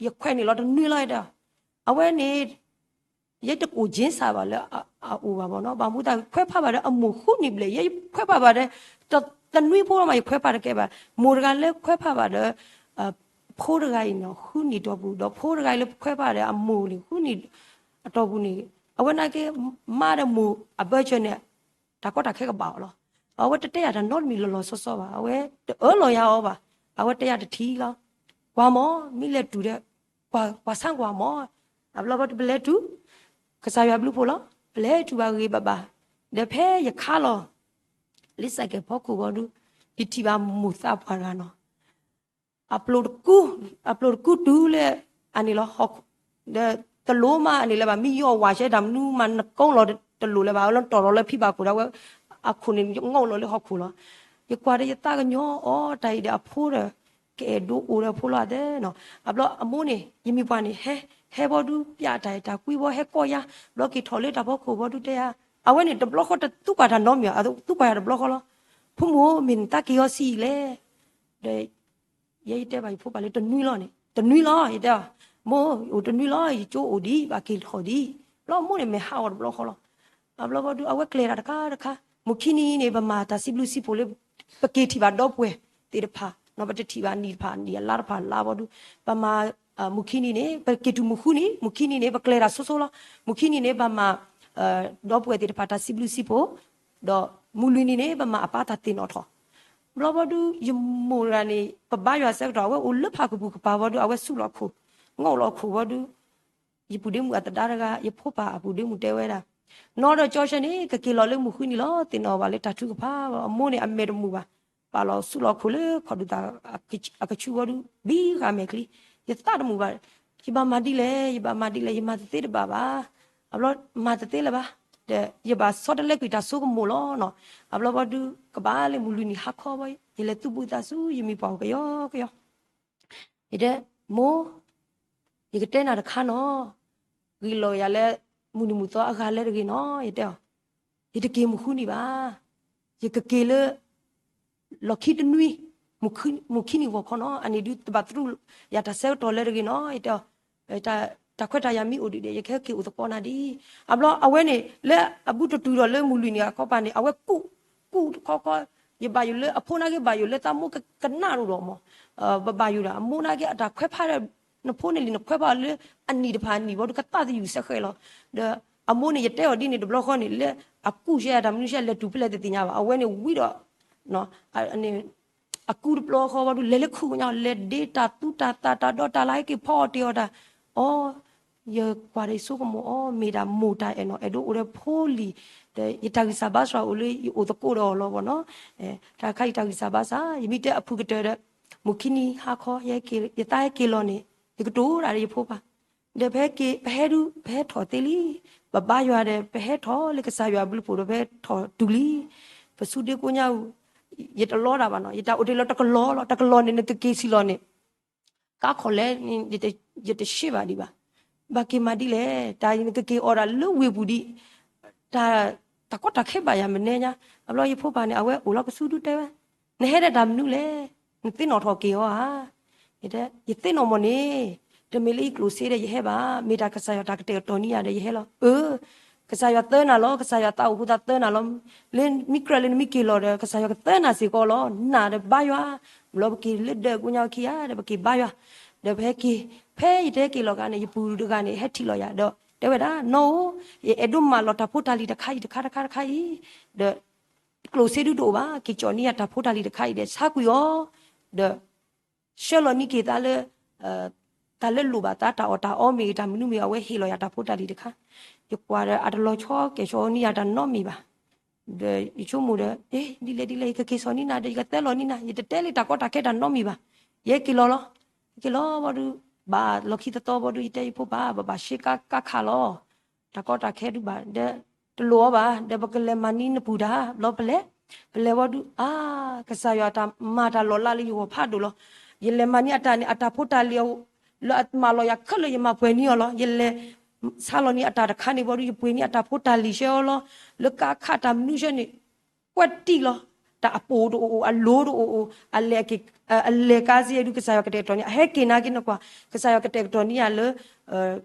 ယခွဲးန့ၣ်လီၤတနွံလီၤ ယတဲအီၤ. အဝဲန့ၣ် ယတအိၣ်ကၠ့စၢ်ဘၣ်လၢအအိၣ်ဘၣ်ဘီနီၤ, ဘၣ်မူသးခွဲးဖးဘၣ်ဒီးအမိၢ်ဃုနံၣ်ဘျဲၣ်, ယခွဲးဖးဘၣ်ဒီး တနွံဖိလီၤမး ယခွဲးဖးတကဲဘၣ်. မိၢ်တဂၤလၢခွဲးဖးဘၣ်ဒီး ဖိတဂၤအံၤန့ၣ် ဃုနံၣ်တီၢ်ပူၤ ဒီးဖိတဂၤအံၤလၢခွဲးဖးဒီးအမိၢ်န့ၣ် ဃုနံၣ်အတီၢ်ပူၤန့ၣ် အဝဲနာ်က့ မါဒီးမိၢ်အဘၢၣ်စၢၤန့ၣ် တၢ်ကီတၢ်ခဲကဘၣ်အီၤလီၤ. အဝဲတတဲယၤတၢ်နီတမံၤလီၤလီၤဆီဆီဘၣ်, အဝဲတအၢၣ်လီၤယၤအီၤဘၣ်, အဝဲတဲယၤတထံၣ်လီၤ. ကွၢ်မၢ် မ့ၢ်လဲၤတုၤဒီး ကွၢ်ဆၣ်ကွၢ်မၢ်, အဘျီဘီဒုးပလဲၤတုၤ ကစၢ်ယွၤဘျုးဖှိၣ်လီၤ, ပလဲၤတုၤဘၣ်ဂ့ၤဘၣ်ဘၣ်, ဒီးဖဲယခါလီၤ လၢစဲးကဲးဖီခိၣ်ဘီဒုး ယထံၣ်ဘၣ်မိၢ်သးပှၢ်တဂၤနီၤ အပျိၢ်တကူ အပျိၢ်တကူတုၤလၢ အန့ၣ်လီၤ ဟီၣ်ခိၣ် ဒီးတလိၣ်မးအန့ၣ်လၢၤဘၣ်, မ့ၢ်ယီၢ်ဝးဆဲတၢ်မနုၤမး နကိးလီၤတလိၣ်လၢၤဘၣ်, အဝဲလီၤတီၢ်လီၤလၢဖံဘၣ်ခိၣ်ဒီး အဝဲ အခိၣ်န့ၣ် ယငီၢ်လီၤလၢဟီၣ်ခိၣ်လီၤ. ယကွၢ်ဒီးယသးကညီၤအီၤ တၢ်အံၤဒီးအဖိဒီး ကအဲၣ်ဒိးအိၣ်ဒီးဖိလီၤသဲနီၤ. အဘျီအမိၢ်န့ၣ် ယမ့ၢ်ပှၤန့ၣ် ဟဲ ဟဲဘီဒုး ပျးတၢ်အံၤတၢ်ကွံဘီ ဟဲကိးယၤ, ဘျီက့ၤထီၣ်လၢတၢ်ဖီခိၣ်ဘီဒုးတဲယၤ, အဝဲန့ၣ်တဘျီဃီတသူကွၢ်တၢ်နီတမံၤ, အသူကွၢ်ယၤတဘျီဃီလီၤ. ဖိမုၣ်ဧၢ မ့ၢ်နသးက့ၤအီၤဆံးအံၤလဲၣ်. ဒီး ယဲယတဲဘၣ်ယဖိပၢ်လၢတနွံလီၤန့ၣ် တနွံလီၤ ယတဲအီၤ, မိၢ် အိၣ်တနွံလီၤ ယကၠိအိၣ်ဒံး ဘၣ်က့ၤထီၣ်ဒံး. ဘျီမိၢ်န့ၣ်မဲာ်ဟးဂီၤတဘျီဃီလီၤ. အဘျီဘီဒုး အဝဲကျဲၤတၢ်တခါတခါ, မုၢ်ခံနံၤန့ၣ် ပမၤတၢ်စံးဘျုးစံးဖှိၣ်လၢ ပက့ၤထံၣ်ဘၣ်ဒီပုၢ်ဝဲၢ်သ့ၣ်တဖၣ်နီၤ, ပတထံၣ်ဘၣ်နံၣ်တဖၣ်နံၣ် အလါတဖၣ်လါဘီဒုး ပမၤ မုၢ်ခံနံၤန့ၣ် ပက့ၤတုၤမုၢ်ဃုနံၤ, မုၢ်ခံနံၤန့ၣ် ပကျဲၤတၢ်ဆိဆိလီၤ. မုၢ်ခံနံၤန့ၣ် ပမၤ ဒီပုၢ်ဝဲၢ်သ့ၣ်တဖၣ်တၢ်စံးဘျုးစံးဖှိၣ်, ဒီးမုၢ်လွံၢ်နံၤန့ၣ် ပမၤအပၢ်တၢ်သ့ၣ်နီၣ်ထီၣ်. ဘျီဘီဒုး ယမိၢ်တဂၤန့ၣ် ပဘါယွၤဆၢကတီၢ် အဝဲအိၣ်လၢဖးကပူၤကပၤဘီဒုး အဝဲဆူၣ်လီၤခိၣ်, ငီၢ်လီၤခိၣ်ဘီဒုး ယပုၢ်ဒ့မုၣ်အသဒါတဂၤ ယဖိပၢ်အပုၢ်ဒ့မုၣ်တဲဝဲဒၣ်, နီၢ်ဒီးကၠီဆၢန့ၣ် ကက့ၤလီၤလၢမုၢ်ဃုနံၤလီၤ သ့ၣ်နီၣ်ဘၣ်လၢတၢ်ထုကဖၣ်, အမိၢ်န့ၣ် အမဲာ်တမုာ်ဘၣ်, ပာ်လီၤဆူၣ်လီၤခိၣ်လၢခီၣ်ဒုၣ်တၢ်အကဆူးဘီဒုး ဘံဃာ်မဲာ်ချံ, ယသးတမုာ်ဘၣ်, ယဘၣ်မၤဒ်လဲၣ် ယဘၣ်မၤဒ်လဲၣ် ယမၤတသ့တဘၣ်ဘၣ်. အဘျီမၤတသ့လၢၤဘၣ်, ဒီးယဘၣ်ဆီတလဲကွံာ်တၢ်ဆိကမိၣ်လီၤနီၤ. အဘျီဘီဒုး ကဘၣ်လၢမုၢ်လွံၢ်နံၤဟါခီဘီ ယလဲၤသူၣ်ဘုသးဆူ ယမံၤပှၢ်ကယီကယီ ယတဲ မိၢ်, ယကတဲနၤတခါနီၤ, ဂ့ၢ်လီၤယၤလၢ မုၢ်နံၤမုၢ်သီအဂၤလၢတဂ့ၤနီၤ ယတဲအီၤ, ယတက့ၤမုၢ်ဃုနံၤဘၣ်, ယကက့ၤလၢ လီၢ်ခံတနွံ, မုၢ်ခံနံၤဂီၤခီနီၤ အန့ၣ်ဒုးတဘၣ်သရူးယၤတၢ်ဆၢကတီၢ်လၢတဂ့ၤနီၤ ယတဲအီၤ, တၢ် တၢ်ခွဲးတၢ်ယာ်မ့ၢ်အိၣ်ဒံးဒီး ယကဟဲက့ၤအိၣ်သကိးနၤဒံး. အဘျီအဝဲန့ၣ် လၢအဘူးတတုၤဒီးလၢမုၢ်လွံၢ်နံၣ်အခီပၤန့ၣ် အဝဲကူၣ်, ကူၣ်တခီခီ, ယဘၣ်ယိၣ်လၢအဖိနာ်က့ ဘၣ်ယိၣ်လၢသးမိၢ်ကကနၣ်ရိၣ်ဒီးမး, ပဘၣ်ယိၣ်ဒီး အမိၢ်နာ်က့အတၢ်ခွဲးဖးဒီး နဖိန့ၣ်လံ နခွဲးဖးအီၤလၢအနံၣ်တဖၣ်အနံၣ်ဘီဒုး ကသးသယုၢ်စဲဃဲးလီၤ. ဒီးအမိၢ်န့ၣ် ယတဲအီၤဒ်န့ၣ်တဘျီဃီန့ၣ် လၢအကူၣ်ရှဲအတၢ်မနုၤရှဲ လဲၤတုၤဖဲလဲၣ်တသ့ၣ်ညါဘၣ်. အဝဲန့ၣ်ဝံၤဒီး အကူၣ်တဘျီဃီဘီဒုး လဲၤလၢခုၣ်ကညီ လဲၤဒ့တၢ်သူတၢ်သၣ်တၢ်ဒီတၢ်လၢဟဲက့ၤဖီအီၣ်တ့ၢ်အီၣ်တၢ်, အီ, ယကွၢ်ဒီးယဆိကမိၣ်အီၤ မ့ၢ်ဒၣ်မိၢ်တၢ်အဲၣ်နီၤ အဲၣ်ဒိးအိၣ်ဒီးဖိလံၤ, ဒီးယတၢ်ဂံၢ်စၢ်ဘါစၢ်အိၣ်လၢယအိၣ်သကိးဒီးအီၤလီၤဘီနီၤ. တၢ်ခါအံၤတၢ်ဂံၢ်စၢ်ဘါစၢ် ယမ့ၢ်တဲအဖုၣ်ကတၢၢ်ဒီး မုၢ်ခံနံၤဟါခီ ယသးဟဲက့ၤလီၤန့ၣ် ယကတိၤဒၣ်ဒီးယဖိပၢ် ဒီးပဟဲက့ၤ ပဟဲဒုး ပဟဲထီၣ်သ့လံ. ပဘါယွၤဒီး ပဟဲထီၣ်လၢကစၢ်ယွၤအဘျုးအဖှိၣ်ဒီး ပဟဲထီၣ်တုၤလံ. ပဆူဒ့ကိညါအူ, ယတလီတၢ်ဘၣ်နီၤ, ယတၢ်အိၣ်တ့ၢ်လီၤတကလီၤလီၤ, တကလီၤန့ၣ် နကက့ၤဆံးလီၤန့ၣ် ကါခီၣ်လဲၣ်န့ၣ် ယတရှဲဘၣ်ဒံးဘၣ်. ဘၣ်က့ၤမၤဒ်လဲၣ်, တၢ်နကက့ၤအီၣ်ဒၣ်လၢဝ့ၢ်ပူၤဒံး, တၢ်, တၢ်ကီတၢ်ခဲဘၣ်ယၤမနုၤညါ. အဘျီယဖိပၢ်န့ၣ် အဝဲအိၣ်လီၤကဆူဒုတဲဝဲ, နဟဲဒီးတၢ်မနုၤလဲၣ်, နသ့ၣ်နီၣ်ထီၣ်က့ၤအီၤဧါ. ယတဲ, ယသ့ၣ်နီၣ်မ့ၢ်န့ၣ်, တမ့ၢ်လၢယကျိၣ်စ့ဒီးယဟဲဘၣ်, မ့ၢ်တၢ်ကစၢ်ယွၤတၢ်ကတဲာ်ကတီၤန့ၢ်ယၤဒီးယဟဲလီၤ. အၢ, ကစၢ်ယွၤသၢနၤလီၤ, ကစၢ်ယွၤသးအိၣ်ဖိသးသၢနၤလီၤ. လၢမ့ၢ်ကြၢးလၢနမ့ၢ်က့ၤလီၤဒီး ကစၢ်ယွၤကသၢနၤစ့ၢ်ကီးလီၤ. နၤဒီးဘါယွၤ, ဘျီပက့ၤလၢဒၢးကိညါခံဂၤဒီး ပက့ၤဘါယွၤ, ဒီးပဟဲက့ၤ, ဖဲယတဟဲက့ၤလီၤကါန့ၣ် ယပုၢ်တဂၤန့ၣ် ဟဲထံၣ်လီၤယၤ ဒီးတဲဝဲဒၣ်, နီၢ်ဧၢ, ယအဲၣ်ဒိးမၤလီၤတၢ်ဖိတၢ်လံၤတခါအံၤ တခါတခါတခါအံၤ, ဒီး ကျိၣ်စ့ဒုတအိၣ်ဘၣ်, က့ၤကၠီၣ်န့ၢ်ယၤတၢ်ဖိတၢ်လံၤတခါအံၤဒီး ဆါကွံာ်အီၤ, ဒီး ဆှၢလီၤန့ၢ်က့ၤသးလၢ တၢ်လၢလိၣ်ဘၣ်သး တၢ်အီၣ်တၢ်အီမ့ၢ်ဂ့ၤ တၢ်မနုၤမ့ၢ်ဂ့ၤ အဝဲဟ့ၣ်လီၤယၤတၢ်ဖိတၢ်လံၤတခါ. ယကွၢ်ဒီးအတလီၤဆီကဲၣ်ဆီန့ၢ်ယၤတၢ်နီတမံၤဘၣ်. ဒီးယဆိကမိၣ်ဒီး ဒ်လဲၣ်ဒ်လဲၣ် ယကက့ၤစိာ်န့ၢ်နၤဒီး ယကသၢလီၤန့ၢ်နၤ, ယတတဲလၢတၢ်ကီတၢ်ခဲတၢ်နီတမံၤဘၣ်. ယဟဲက့ၤလီၤလီၤ, ယက့ၤလီၤဘီဒုး, ဘၣ်လီၢ်ခံသီသီဘီဒုး ယတဲယဖိပၢ် ပဘၣ်ရှဲကါကါခးလီၤ တၢ်ကီတၢ်ခဲဒုးဘၣ်, ဒီးတလိၣ်အီၤဘၣ်, ဒီးပကလဲၤမၤန့ၢ်နပုၢ်တၢ်, ဘျီပလဲၤ, ပလဲၤဝံၤဒုး အါ, ကစၢ်ယွၤတၢ်မၤတၢ်လီၤလးလၢယဂီၢ်ဖးဒိၣ်လီၤ. ယလဲၤမၤန့ၢ်အတၢ်န့ၣ် အတၢ်ဖိတၢ်လံၤ လၢအမၤလီၤယၤခဲလၢာ် ယမၤပှဲၤန့ၢ်အီၤလီၤ. ယလဲၤဆါလီၤန့ၢ်အတၢ်တခါန့ၣ်ဘီဒုး ယပှ့ၤန့ၢ်အတၢ်ဖိတၢ်လံၤရှဲအီၤလီၤ. လၢကါခးတၢ်မနုၤဆဲန့ၣ် ကွၢ်တံၢ်လီၤ. တၢ်အပိာ်တအိၣ်အိၣ် အလိၤတအိၣ်အိၣ် အလဲၤကါစ့ဒုး ကစၢ်ယွၤကတဲာ်ကတီၤန့ၢ် အဟဲက့ၤနာ်က့န့ၣ်ကွၢ်, ကစၢ်ယွၤကတဲာ်ကတီၤန့ၢ်ယၤလၢ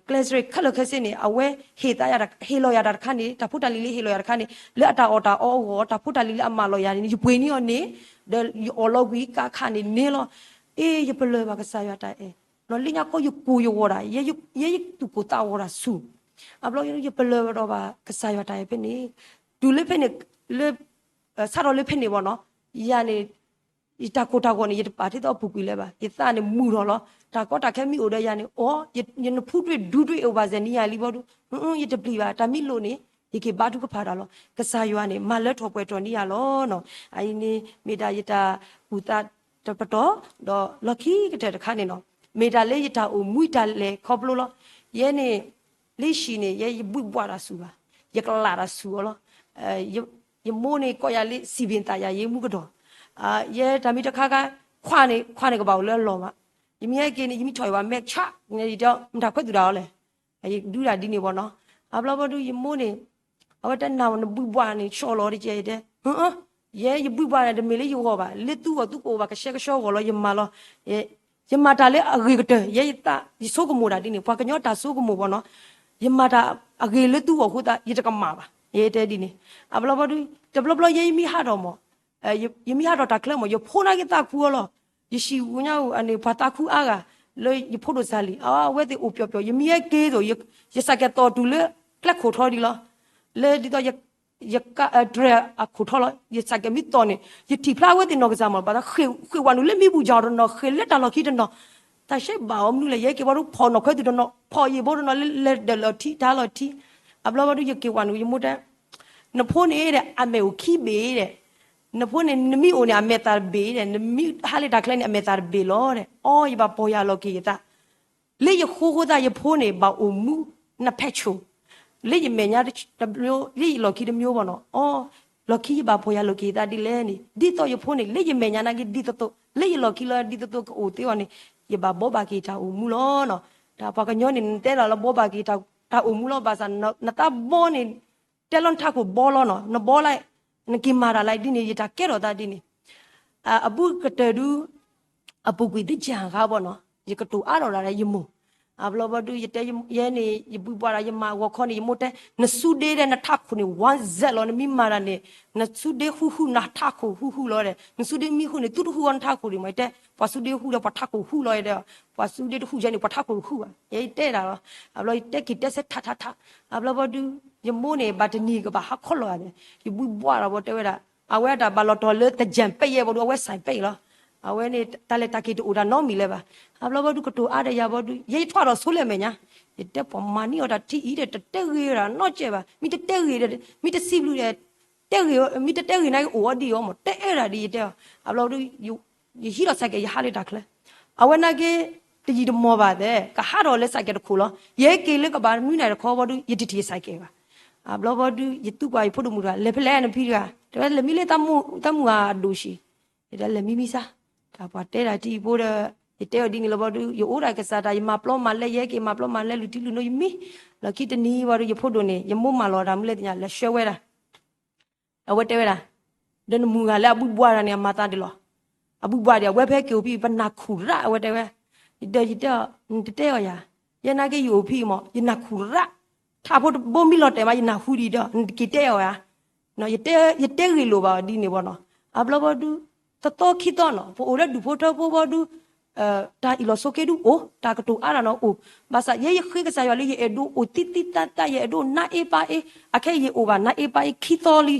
ကျဲစရ့းခဲလၢာ်ခဲဆ့န့ၣ် အဝဲဟ့ၣ်သးယၤ ဟ့ၣ်လီၤယၤတၢ်တခါန့ၣ် တၢ်ဖိတၢ်လံၤလၢဟ့ၣ်လီၤယၤတခါန့ၣ် လၢအတၢ်အီၣ်တၢ်အီအဂီၢ် တၢ်ဖိတၢ်လံၤလၢအမၤလီၤယၤန့ၣ် ယပှ့ၤန့ၢ်အီၤန့ၣ်, ဒီးယအီၣ်လီၤကွံာ်ကါခးန့ၣ်န့ၣ်လီၤ. အ့ ယပလၢၢ်ဘၣ်ကစၢ်ယွၤတၢ်အဲၣ်, လၢညါခီယကိၢ်ယဂီၤဒၣ်, ယဲယသူၣ်ကိၢ်သးဂီၤတၢ်ဆူၣ်, အဘျီယပလၢၢ်ဘၣ်ဒီးဘၣ်ကစၢ်ယွၤတၢ်အဲၣ်ဖဲန့ၣ်, တုၤလၢဖဲန့ၣ်, လၢ စးထီၣ်လၢဖဲန့ၣ်ဘီနီၤ, ယၤန့ၣ် ယတၢ်ကိၢ်တၢ်ဂီၤန့ၣ် ယတပာ်ထဲသိးအပူၤကွံာ်လၢၤဘၣ်. ယသးန့ၣ်မုာ်ထီၣ်လီၤ. တၢ်ကီတၢ်ခဲမ့ၢ်အိၣ်ဒီးယၤန့ၣ် အီ, ယနဖူတြ့ၣ်ဒူတြ့ၣ်အိၣ်ဘၣ်စဲၤန့ၢ်ယၤလံဘီဒုး, ယတပျံၤဘၣ်. တၢ်မ့ၢ်လိၣ်န့ၣ် ယက့ၤဘါထုကဖၣ်တၢ်လီၤ. ကစၢ်ယွၤန့ၣ် မၤလၢထီၣ်ပှဲၤထီၣ်န့ၢ်ယၤလီၤနီၤ. အအံၤန့ၣ် မ့ၢ်ဒၣ်ယတၢ်ကူၣ်သးတပတီၢ်, ဒီးလီၢ်ခံကတၢၢ်တခါန့ၣ်နီၤ, မ့ၢ်ဒၣ်လၢယတၢ်အိၣ်မူတၢ်လဲၤခီဖျိလီၤ. ယဲန့ၣ် လၢယဟံၣ်န့ၣ် ယဲယဘှံးဘှးတၢ်ဆူၣ်ဘၣ်, ယကလးတၢ်ဆူၣ်အီၤလီၤ. ယမိၢ်န့ၣ်ကိးယၤလၢ စံးပ့ၤသးယၤ ယဲမူကဒီး, ယဲတၢ်မ့ၢ်တခါခါ ခွါန့ၣ် ခွါန့ၣ်ကဘၣ်အိၣ်လၢအလီၢ်ဘၣ်. ယမ့ၢ်ဟဲက့ၤန့ၣ် ယမ့ၢ်ထီၣ်ယဘၣ်မဲာ်ဆှး, ယတဲမတၤခွဲးသူၣ်ဒၣ်အီၤလဲၣ်, ယဒုးဒၣ်ဒ်န့ၣ်ဘီနီၤ. အဘျီဘီဒုး ယမိၢ်န့ၣ် အဝဲတဲနၤ နဘှံးဘှးန့ၣ် ဆှီလီၤတကဲ, ယတဲ ယဲယဘှံးဘှးန့ၣ် တမ့ၢ်လၢယဂီၢ်ဘၣ်, လၢသုဂီၢ်သုကအိၣ်ဘၣ် ကဆှဲကဆှီဂီၢ်လီၤ ယမၤလီၤ. ယမၤတၢ်လၢအဂ့ၤကတၢၢ်, ယဲယသး ယဆိကမိၣ်တၢ်ဒ်န့ၣ်, ပှၤကညီတၢ်ဆိကမိၣ်ဘီနီၤ, ယမၤတၢ်အဂ့ၤလၢသုဂီၢ်အဃိသတး ယတကမၣ်ဘၣ်, ယတဲဒ်န့ၣ်. အဘျီဘီဒုး တဘျီဘျီယဲယမ့ၢ်ဟးထီၣ်မး ယမ့ၢ်ဟးထီၣ်တၢ်ချၢမး ယဖိနာ်က့သးခုအီၤလီၤ. ယဟံၣ်ညါအူန့ၣ် ပှၤသးခုအါဂၤ လၢယဖိဒိၣ်စၢ်လံ, အဝဲသ့ၣ်အိၣ်ပျီပျီ, ယမ့ၢ်ဟဲက့ၤသိး ယစးကဲၤသီၣ်တုၤလၢကျဲခိၣ်ထီဒံးလီၤ. လၢဒ်သိး ယကဲ တြဲၤအခိၣ်ထီလီၤ. ယစးကဲၤမ့ၢ်သီၣ်န့ၣ် ယထံၣ်ဖျါအဝဲသ့ၣ်နီၢ်ကစၢ်မး, ဘၣ်သးဃ့ၢ်ဝဲနုာ်လၢမ့ၢ်ဘူၣ်ယီၤတနီၤ, ဃ့ၢ်လၢတၢ်လီၢ်ခံတနီၤ, တၢ်ရှဲဘၣ်အီၤမနုၤလဲၣ်, ယဟဲက့ၤဘီဒုး ဖီၣ်နီၢ်ခွဲးသူၣ်တနီၤ, ဖီၣ်ယံာ်ဘီတနီၤ လၢလဲၤဒၢးလီၤထံ တၢ်လီၤထံ. အဘျီဘီဒုး ယက့ၤဝဲနုာ် ယမိၢ်တဲ နဖိန့ၣ်ဒီး အမဲာ်အိၣ်ခံဘ့ၣ်ဒီး, နဖိန့ၣ် နမ့ၢ်အိၣ်န့ၣ် အမဲာ်သၣ်တဘ့ၣ်ဒီး, နမ့ၢ်ဟးလၢတၢ်ချၢန့ၣ် အမဲာ်သၣ်တဘ့ၣ်လီၤဒီး, အီ ယဘၣ်ပီၢ်ယၢ်လီၤက့ၤယသး လၢယဃိဃိသတး ယဖိန့ၣ် ဘၣ်အိၣ်မူ နှစ်ဖက်ချို, လၢယမဲာ်ညါတမျိုး လၢယလီၢ်ခံတမျိုးဘီနီၤ. အီ, လီၢ်ခံယဘၣ်ပီၢ်ယၢ်လီၤက့ၤယသးဒ်လဲၣ်န့ၣ်, ဒ်သိးယဖိန့ၣ် လၢယမဲာ်ညါနာ်က့ဒ်သိးသိး, လၢယလီၢ်ခံလၢဒ်သိးသိးကအိၣ်သ့အီၤန့ၣ်, ယဘၣ်ဘှီဘၣ်က့ၤတၢ်အိၣ်မူလီၤနီၤ. တၢ်ပှၤကညီန့ၣ် နတဲဒၣ်လၢဘှီဘၣ်က့ၤတၢ်အိၣ်မူလီၤ, ဘၣ်ဆၣ်နသးဘှီန့ၣ် တဲလီၤနထးခိၣ်ဘှီလီၤနီၤ, နဘှီလၢ နက့ၤမၤတၢ်လၢဒ်န့ၣ် ယတၢ်ကဲထီၣ်သးဒ်န့ၣ်. အဘူးကတၢၢ်ဒုး အပူၤကွံာ်သ့ၣ်ယၢ်ဂၤဘီနီၤ, ယကတိၤအါထီၣ်ဒၣ်လၢယမိၢ်, အဘျီဘီဒု ယတဲယဲန့ၣ် ယဘှံးဘှါဒီး ယမၤဂီၤခီန့ၣ် ယမိၢ်တဲ နစူဒ့ဒီးနထးခိၣ်န့ၣ် ဝါစဲးလီၤ, နမ့ၢ်မၤတၢ်န့ၣ် နစူဒ့ဃူဃူ နထးခိၣ်ဃူဃူလီၤဒီး နစူဒ့မ့ၢ်ဃူန့ၣ် သုတဃူအီၤနထးခိၣ်ဒံးမး, ယတဲ ပှၤစူဒ့ဃူဒီး ပှၤထးခိၣ်ဃူလီၤဒီး ပှၤစူဒ့တဃူယဲန့ၣ် ပှၤထးခိၣ်ဃူဘၣ်, ယတဲဒၣ်လီၤ. အဘျီယတဲက့ၤတဲဆၢထးထးထး, အဘျီဘီဒု ယမိၢ်န့ၣ် ဘၣ်တနံၤကဘၣ်ဟးခီလီၤဧါန့ၣ် ယဘှံးဘှါဒီးဘီတဲဝဲဒၣ် အဝဲဒၣ်ဘၣ်လီၤတီၤလၢတကၢၢ်ပဲၢ်ယဲဘီဒု အဝဲစဲးပဲၢ်လီၤ. အဝဲန့ၣ် တၢ်လဲၤတၢ်က့ၤတအိၣ်တၢ်နီတမံၤလၢၤဘၣ်. အဘျီဘီဒု ကတိၤအါဒီးယၤဘီဒု ယဲယထွဲဒီးဆိလၢအမဲာ်ညါ, ယတဲပှၤမၤန့ၢ်အီၤတၢ်ထံအံၤဒီး တတဲဂ့ၤဝဲဒၣ်နီတစဲးဘၣ်, မ့ၢ်တတဲဂ့ၤဒီး မ့ၢ်တစံးဘျုးဒီး တဲဂ့ၤ, မ့ၢ်တတဲဂ့ၤနာ်က့ အိၣ်အီၤဒ်အံၤအီၤမး တအဲၣ်ဒၣ်ဒ်ယတဲအီၤ. အဘျီဘီဒု ယဟံးလီၤစဲးကဲး ယဟးလၢတၢ်ချၢ, အဝဲနာ်က့ တယံာ်တမီၢ်ဘၣ်သဲး ကဟးထီၣ်လၢစဲးကဲးတခိၣ်လီၤ. ယဟဲက့ၤလၢကဘၣ်မနုၤနၤတခီဘီဒု ယတထံၣ်စဲးကဲးဘၣ်. အဘျီဘီဒု ယသူကွၢ်ယဖိဒိၣ်မုၣ်တဂၤ လဲၤဖဲလဲၣ်နဖံတဂၤ, တဲဝဲလဲၤမံလၢတၢ်မုၢ်အဒိၣ်ဆံး, ယတဲလဲၤမံမံစၢ်, တၢ်ပှၤတဲဒၣ်တံၤဖိဒီး ယတဲအီၤဒ်န့ၣ်လီၤဘီဒု ယအိၣ်ဒၣ်ကစၢ်တၢ် ယမၤပျီမၤလဲ ယဟဲက့ၤမၤပျီမၤလဲ လုၢ်ထံလုၢ်နိ ယမံ, လီၢ်ခံတနံၤဘီဒု ယဖိဒိၣ်န့ၣ် ယမိၢ်မၢလီၤတၢ်မနုၤလဲၣ်သ့ၣ်ညါ လဲၤဆှၢဝဲဒၣ် အဝဲတဲဝဲဒၣ်, ဒီးနမုၢ်ဂၤလၢအဘှံးဘှါတၢ်န့ၣ် အမၤသးဒ်လီၤ. အဘှံးဘှါဒီး အဝဲဖဲက့ၤအိၣ်ဖဲ ပနၢ်ခူၣ်ရၣ် အဝဲတဲဝဲ, ဒီးယတဲအီၤ နတတဲအီၤယၤ, ယဲနာ်က့ယအိၣ်ဖဲအံၤမး ယနၢ်ခူၣ်ရၣ်, ထးဖိတဘိမံလီၤတဲာ်မး ယနၢ်ဟူဒံးဒီး နတက့ၤတဲအီၤဧါ. ယတဲဂ့ၤလိာ်ဘၣ်အီၤဒ်န့ၣ်ဘီနီၤ. အဘျီဘီဒု တသီခံသီနီၤ ပအိၣ်လၢဒူၣ်ဖိထၢဖိဘီဒု တၢ်အ့ၣ်လိာ်ဆိးက့ဒုအိၣ်, တၢ်ကတိၤအါတၢ်နီၤအိၣ်, ဘၣ်ဆၣ်ယဲယဃ့ကစၢ်ယွၤလၢယအဲၣ်ဒိးအိၣ်သံသံသးသး ယအဲၣ်ဒိးနါအ့ပါအ့, အခဲအံၤယအိၣ်ဘၣ်နါအ့ပါအ့ခံသီလံ.